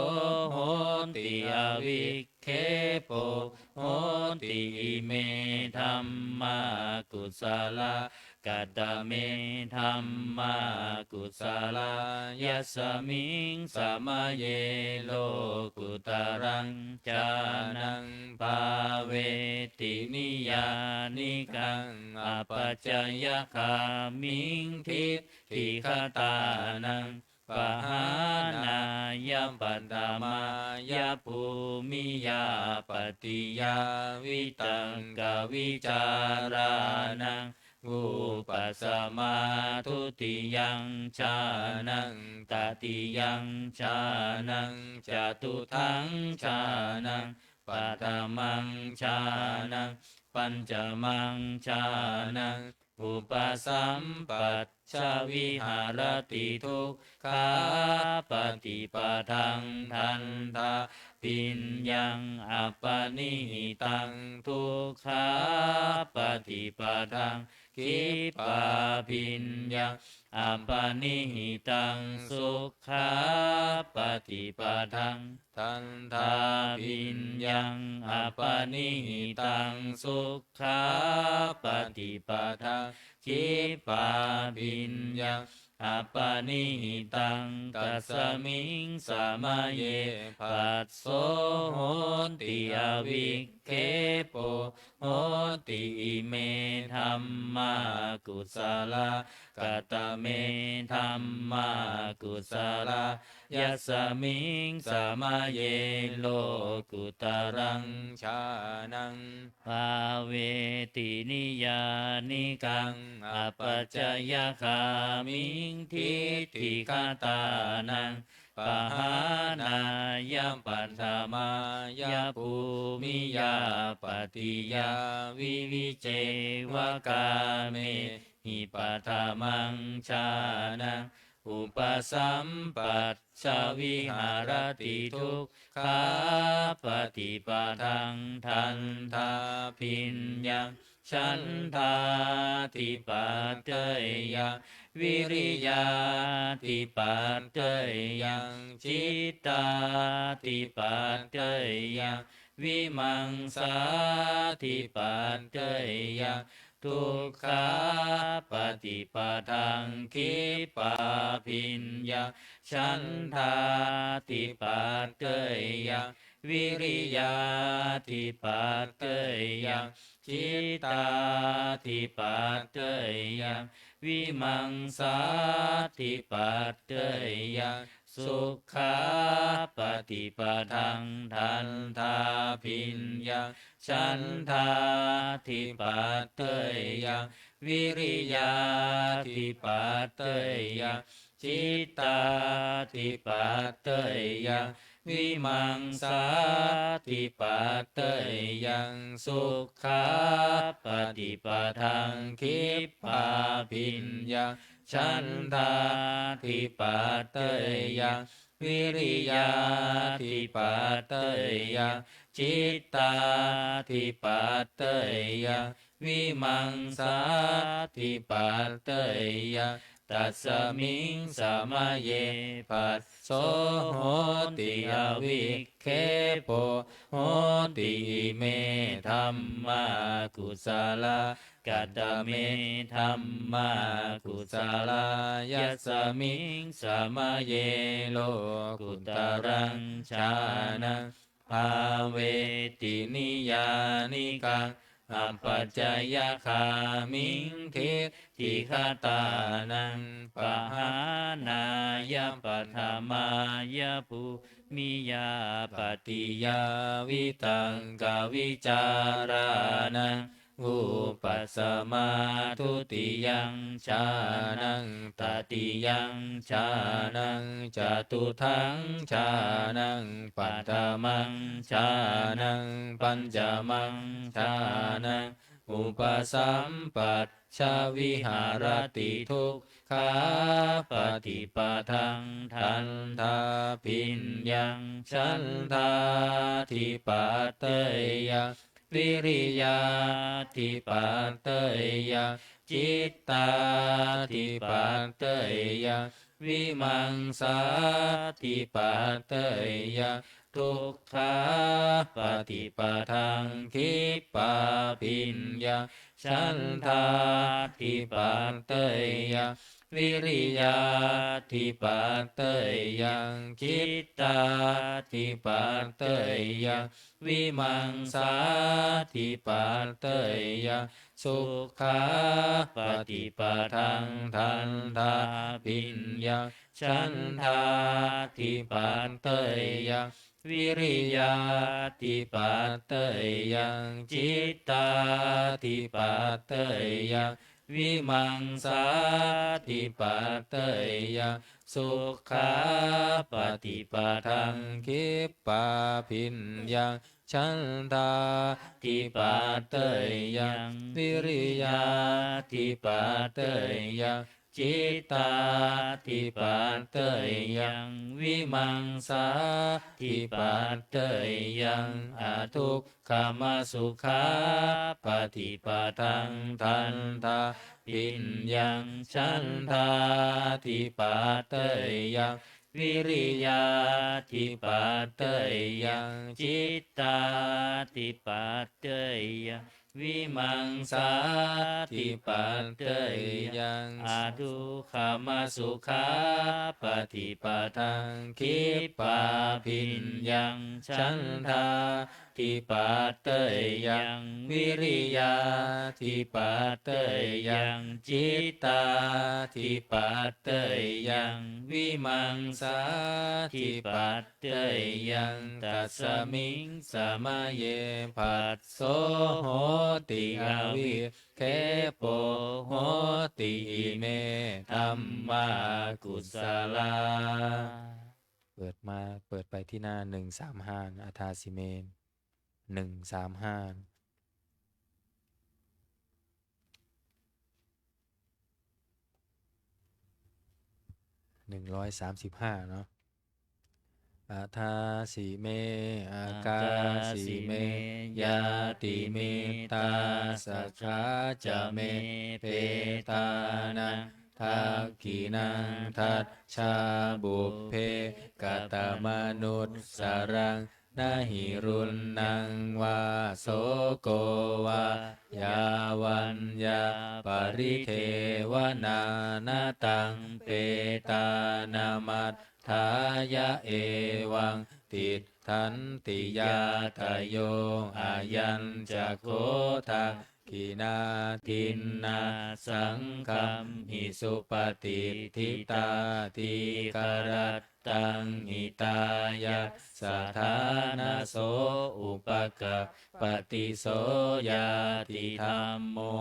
hoti avikkhepo hoti ime dhammā kusalā katame dhammā kusalā yasmiṃ samaye lokuttaraṃ jhānaṃ bhāveti niyyānikaṃ apacayagāmiṃ diṭṭhigatānaṃ pahānāya paṭhamāya bhūmiyā pattiyā vitakkavicārānaṃ vūpasamā dutiyaṃ jhānaṃ tatiyaṃ jhānaṃ catutthaṃ jhānaṃ paṭhamaṃ jhānaṃ pañcamaṃ jhānaṃ upasampajja viharati dukkhāpaṭipadaṃ dandhābhiññaṃ apanihitaṃ dukkhapaṭipadaṃ khippābhiññaṃ apanihitaṃ sukhāpaṭipadaṃ dandhābhiññaṃ apanihitaṃ sukhāpaṭipadaṃ khippābhiññaṃ apanihitaṃ tasmiṃ samaye phasso hoti avikkhepo hoti. Ime dhammā kusalā. Katame dhammā kusalā? Yasmiṃ samaye lokuttaraṃ jhānaṃ bhāveti niyyānikaṃ apacayagāmiṃ diṭṭhigatānaṃ pahānāya paṭhamāya bhūmiyā pattiyā vivi ceva kāmehi paṭhamaṃ jhānaṃ upasampajja viharati dukkhāpaṭipadaṃ dandhābhiññaṃ chandādhipateyyaṃ vīriyādhipateyyaṃ cittādhipateyyaṃ vīmaṃsādhipateyyaṃ dukkhāpaṭipadaṃ khippābhiññaṃ chandādhipateyyaṃ vīriyādhipateyyaṃ cittādhipateyyaṃ vīmaṃsādhipateyyaṃ sukhāpaṭipadaṃ dandhābhiññaṃ chandādhipateyyaṃ vīriyādhipateyyaṃ cittādhipateyyaṃ vīmaṃsādhipateyyaṃ sukhāpaṭipadaṃ khippābhiññaṃ chandādhipateyyaṃ vīriyādhipateyyaṃ cittādhipateyyaṃ vīmaṃsādhipateyyaṃ tasmiṃ samaye phasso hoti avikkhepo hoti. Ime dhammā kusalā. Katame dhammā kusalā? Yasmiṃ samaye lokuttaraṃ jhānaṃ bhāveti niyyānikaṃ apacayagāmiṃ diṭṭhigatānaṃ pahānāya paṭhamāya bhūmiyā pattiyā vitakkavicārānaṃ vūpasamā dutiyaṃ jhānaṃ tatiyaṃ jhānaṃ catutthaṃ jhānaṃ paṭhamaṃ jhānaṃ pañcamaṃ jhānaṃ upasampajja viharati dukkhāpaṭipadaṃ dandhābhiññaṃ chandādhipateyyaṃ vīriyādhipateyyaṃ cittādhipateyyaṃ vīmaṃsādhipateyyaṃ dukkhāpaṭipadaṃ khippābhiññaṃ chandādhipateyyaṃ vīriyādhipateyyaṃ cittādhipateyyaṃ vīmaṃsādhipateyyaṃ sukhāpaṭipadaṃ dandhābhiññaṃ chandādhipateyyaṃ vīriyādhipateyyaṃ cittādhipateyyaṃ vīmaṃsādipatteyyaṃ, sukhāpaṭipadaṃ khippābhiññaṃ, chandādipatteyyaṃ, vīriyādipatteyyaṃ, cittādipatteyyaṃ, vīmaṃsādipatteyyaṃ, adukkhamasukhāpaṭipadaṃ, dandhābhiññaṃ, chandādipatteyyaṃ, vīriyādipatteyyaṃ, cittādipatteyyaṃ, vīmaṃsādipatteyyaṃ, adukkhamasukhāpaṭipadaṃ khippābhiññaṃ, chandādipatteyyaṃ, vīriyādipatteyyaṃ, cittādipatteyyaṃ, vīmaṃsādipatteyyaṃ, tasmiṃ samaye phasso hoti, avikkhepo hoti, ime dhammā kusalā. เปิดมา เปิดไปที่หน้า หนึ่งสามห้า อัฏฐาสิเม หนึ่งสามห้า หนึ่งร้อยสามสิบห้า เนาะ Aṭṭhāsi me, akāsi akāsi me, me, ñātimittā sakhā ca me, petānaṃ dakkhiṇaṃ dajjā, pubbe katamanussaraṃ, na hi ruṇṇaṃ vā soko vā, yā vaññā paridevanā, na taṃ petānamatthāya, evaṃ tiṭṭhanti ñātayo. Ayañca kho dakkhiṇā dinnā, saṅghamhi supatiṭṭhitā, dīgharattaṃ hitāyassa, ṭhānaso upakappati. So ñātidhammo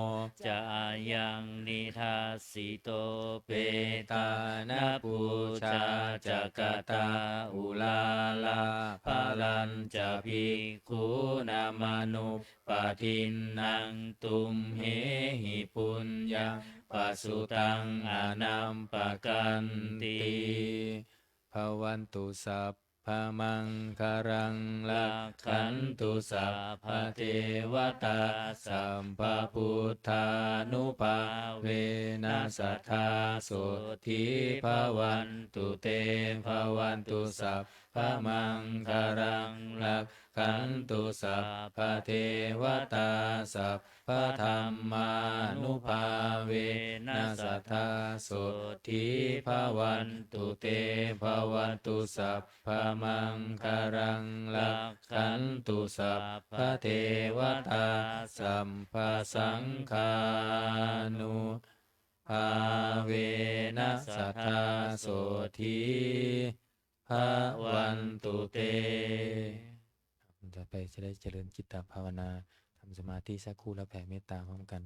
ca ayaṃ nidassito, petāna pūjā ca katā uḷārā, balañca bhikkhūnamanuppadinnaṃ, tumhehi puññaṃ pasutaṃ anappakanti. Bhavatu sabbamaṅgalaṃ, rakkhantu sabbadevatā, sabbabuddhānubhāvena, sadā sotthī bhavantu te. Bhavatu sabbamaṅgalaṃ, rak khantu sabbadevatā, sabbadhammānubhāvena, sadā sotthī bhavantu te. Bhavatu sabbamaṅgalaṃ, rakkhantu sabbadevatā, sabbasaṅghānubhāvena, sadā sotthī bhavantu te. ต่อไปจะได้เจริญจิตตภาวนา ทำสมาธิสักครู่แล้วแผ่เมตตาพร้อมกัน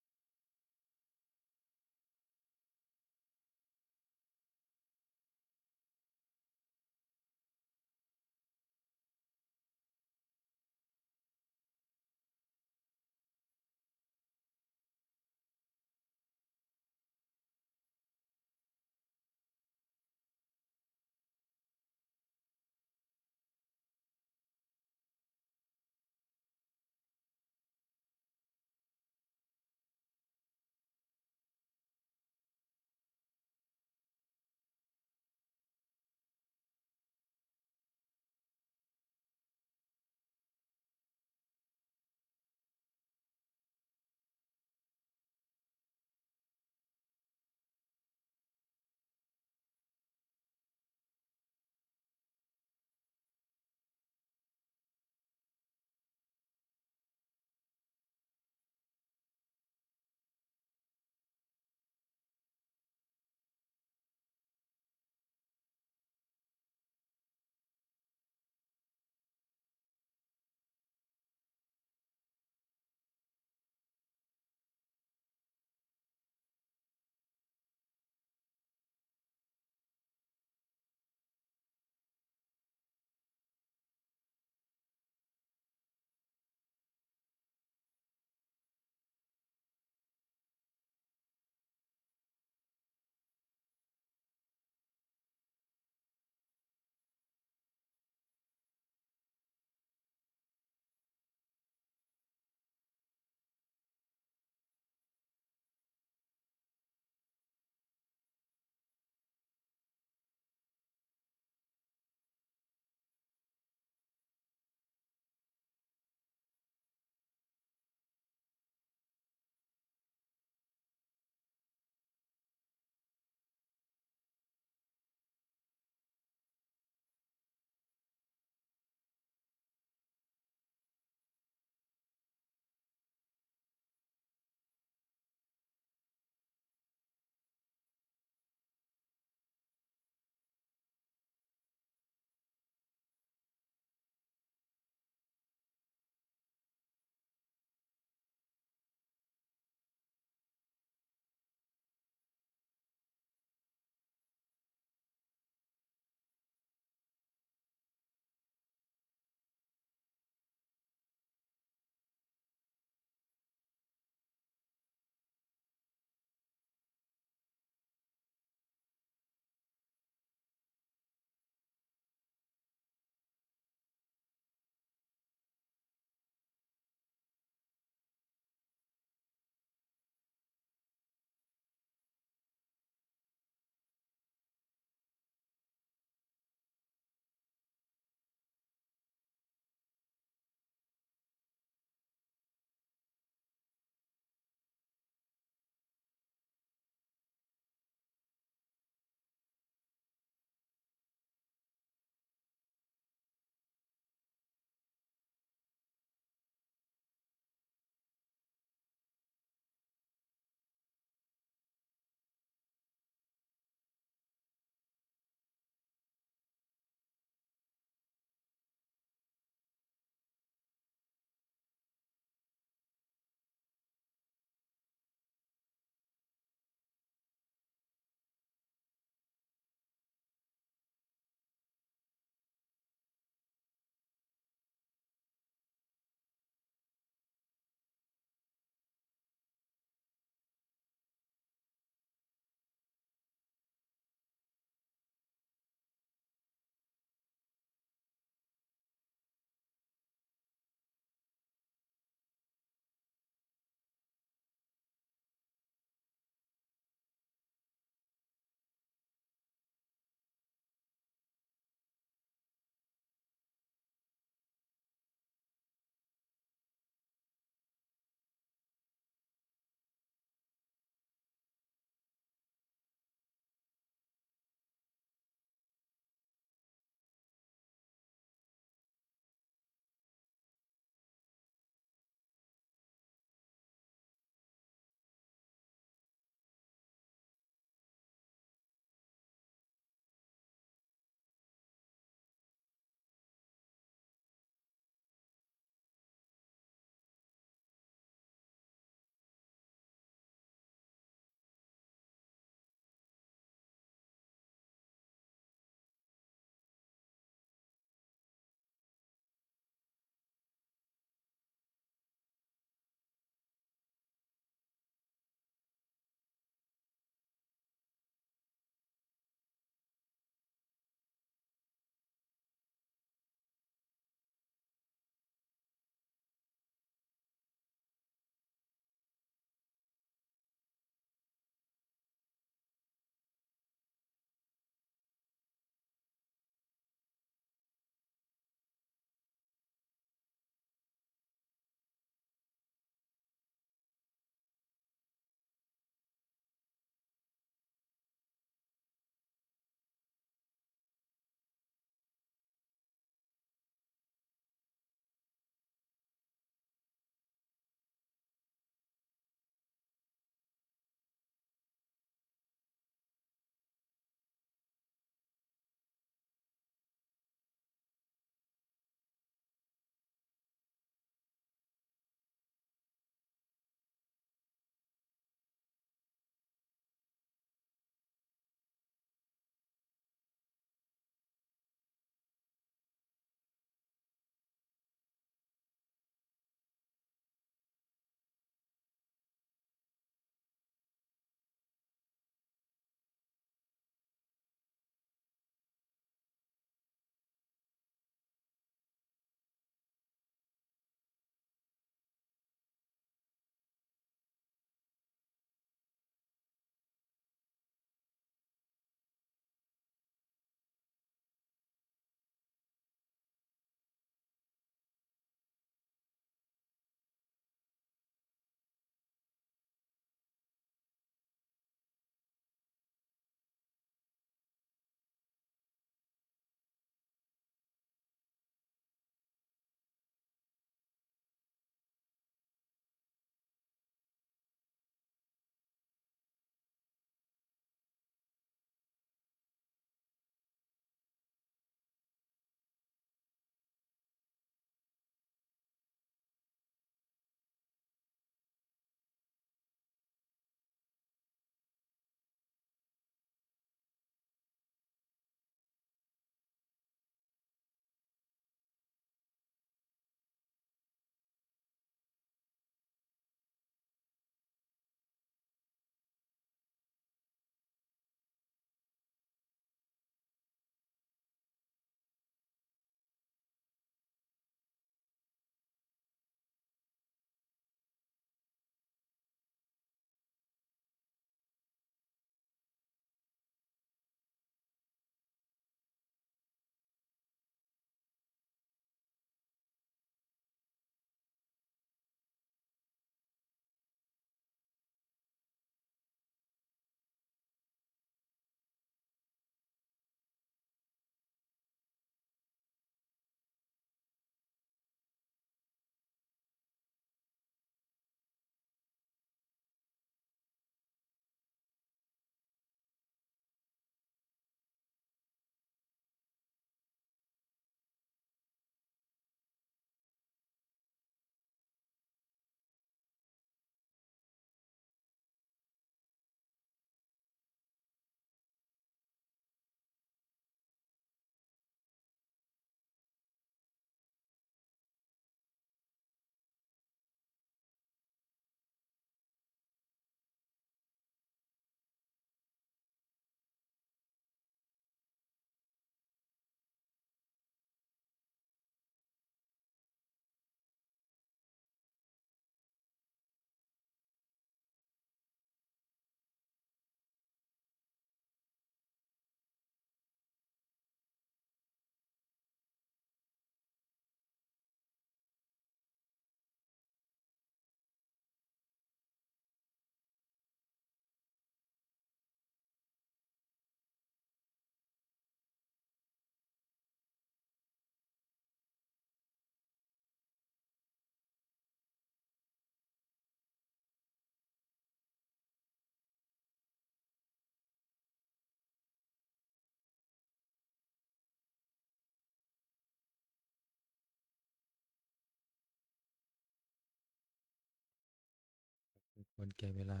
ควรแก่เวลา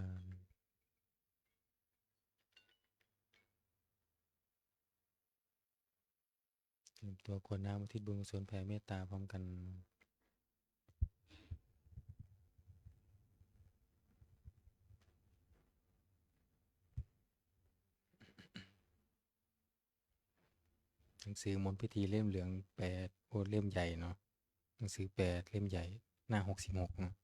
เตรียมตัวกรวดน้ำอุทิศบุญกุศลแผ่เมตตาพร้อมกัน หนังสือมนต์พิธีเล่มเหลืองแปด โอ้ เล่มใหญ่เนาะ หนังสือแปด เล่มใหญ่ หน้าหกสิบหกเนาะ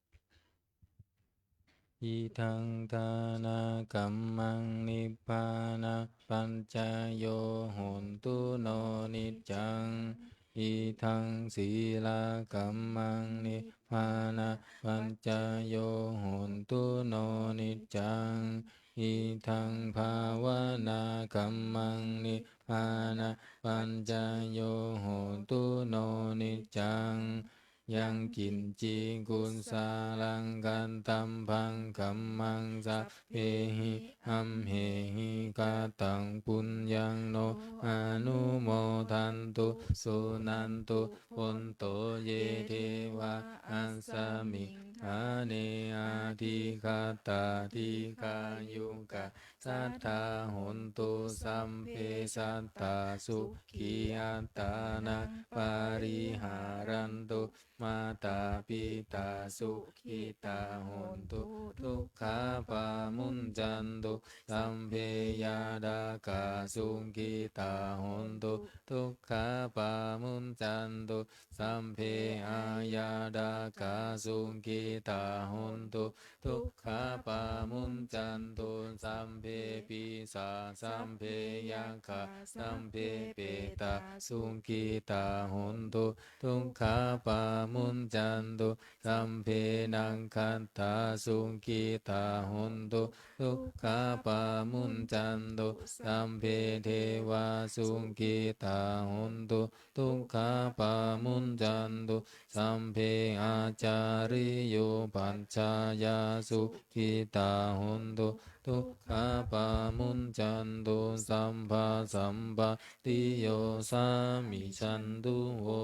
Idaṃ dānakammaṃ nibbānapaccayo hotu no niccaṃ. Idaṃ sīlakammaṃ nibbānapaccayo hotu no niccaṃ. Idaṃ bhāvanākammaṃ nibbānapaccayo hotu no niccaṃ. Yaṃ kiñci kusalaṃ katabbaṃ kammaṃ sabbehi amhehi kataṃ puññaṃ no anumodantu suṇantu bhonto ye devā asmiṃ ṭhāne adhigatā dīghāyukā sadā hontu sabbe sattā sukhī attānaṃ pariharantu. Mātā pitā sukhitā hontu dukkhā pamuñcantu. Sabbe ñātakā sukhitā hontu dukkhā pamuñcantu. Sabbe aññātakā sukhitā hontu dukkhā pamuñcantu. Sabbe pisā sabbe yakkhā sabbe petā sukhitā hontu dukkhā pamuñcantu. Sabbe nakkhattā sukhitā hontu dukkhā pamuñcantu. Sabbe devā sukhitā hontu dukkhā pamuñcantu. Sabbe ācariyupajjhāyā sukhitā hontu dukkhā pamuñcantu. Sabbasampattiyo samijjhantu vo.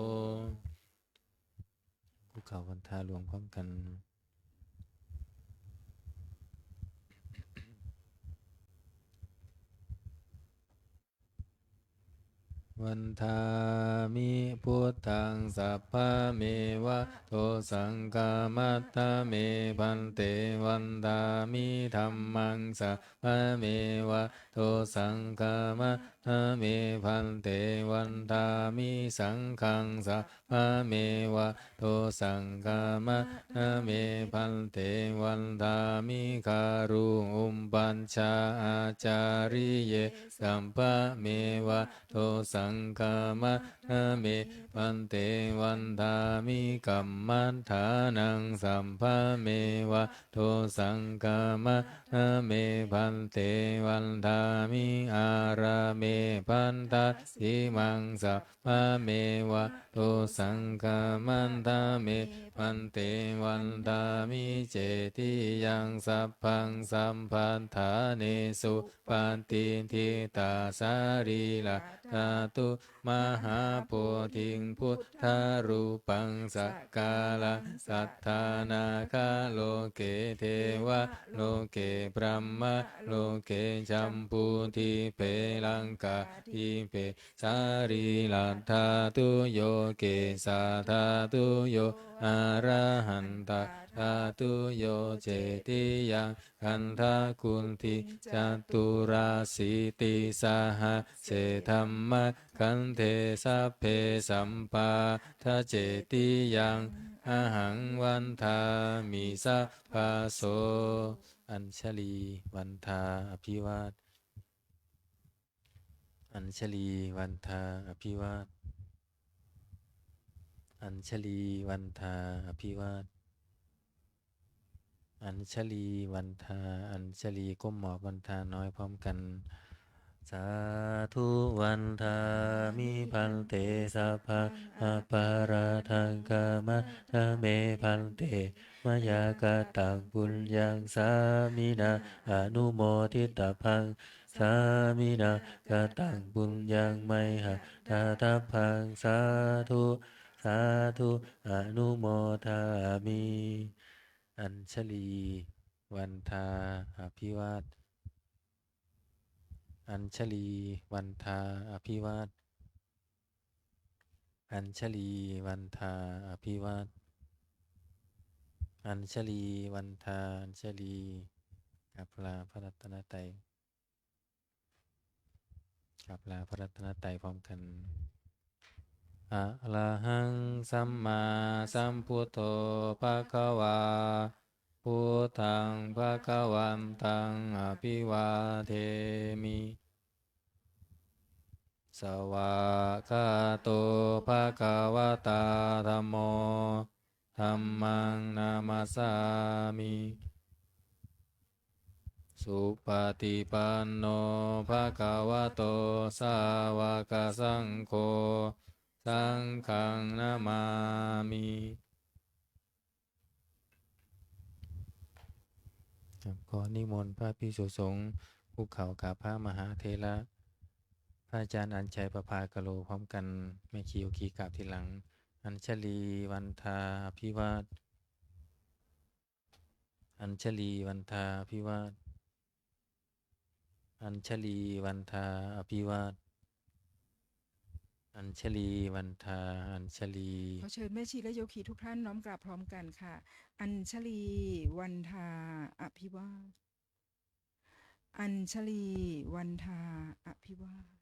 คุกเข่าวันทาหลวงพร้อมกัน Vandāmi buddhaṃ sabbameva dosaṃ khamatha me bhante. Vandāmi dhammaṃ sabbameva dosaṃ khamatha me bhante. Vandāmi saṅghaṃ sabbameva dosaṃ khamatha me bhante. Vandāmi guru upajjhāyācariye sabbameva dosaṃ khamatha me bhante. Vandāmi kammaṭṭhānaṃ sabbameva dosaṃ khamatha me bhante. Vandāmi ārāme bhaddasīmaṃ sabbameva dosaṃ khamatha me bhante. Vandāmi cetiyaṃ sabbaṃ sabbaṭṭhānesu patiṭṭhitā sarīradhātu mahābodhiṃ buddharūpaṃ sakkāraṃ satthā nāgaloke devaloke brahmaloke jambudīpe laṅkādīpe sarīradhātuyo kesādhātuyo arahantātuyo cetiyaṃ gandhakuṭi caturāsītisahase dhammakkhandhe sabbe sabbadacetiyaṃ ahaṃ vandāmi sabbaso. Añjalī vandā abhivād Añjalī vandā abhivād Añjalī vandā abhivād Añjalī vandā Añjalī ก้มหมอบวันทาน้อยพร้อมกัน Sādhu vandāmi bhante sabbaṃ aparādhaṃ khamatha me bhante. Mayā kataṃ puññaṃ sāminā anumoditabbaṃ sāminā kataṃ puññaṃ mayhaṃ dātabbaṃ sādhu sādhu anumodāmi. Añjalī vandā abhivād. Añjalī vandā abhivād. Añjalī vandā abhivād. Añjalī vandā añjalī. กราบลาพระรัตนตรัย กราบลาพระรัตนตรัยพร้อมกัน Arahaṃ sammāsambuddho bhagavā, buddhaṃ bhagavantaṃ abhivādemi. Svākkhāto bhagavatā dhammo, dhammaṃ namassāmi. Supaṭipanno bhagavato sāvakasaṅgho, saṅghaṃ namāmi. ครับ ขอนิมนต์พระภิกษุสงฆ์คุกเข่ากราบพระมหาเถระ พระอาจารย์อัญชัยประภาคโล พร้อมกัน แม่ชีโยคีกราบทีหลัง Añjalī vandā abhivād. Añjalī vandā abhivād. Añjalī vandā abhivād. Añjalī vandā añjalī. ขอเชิญแม่ชีและโยคีทุกท่านน้อมกราบพร้อมกันค่ะ Añjalī vandā abhivād. Añjalī vandā abhivād.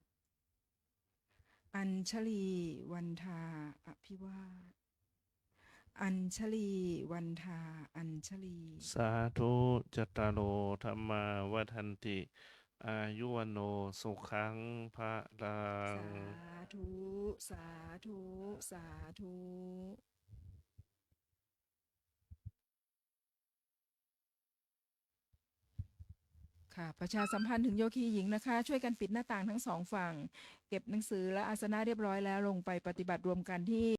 Añjalī vandā abhivād. Añjalī vandā añjalī. Sādhu. Cattāro dhammā vaḍḍhanti, āyu vaṇṇo sukhaṃ balaṃ. Sādhu, sādhu, sādhu. ค่ะ ประชาสัมพันธ์ถึงโยคีหญิงนะคะ ช่วยกันปิดหน้าต่างทั้งสองฝั่ง เก็บหนังสือและอาสนะเรียบร้อยแล้ว ลงไปปฏิบัติรวมกันที่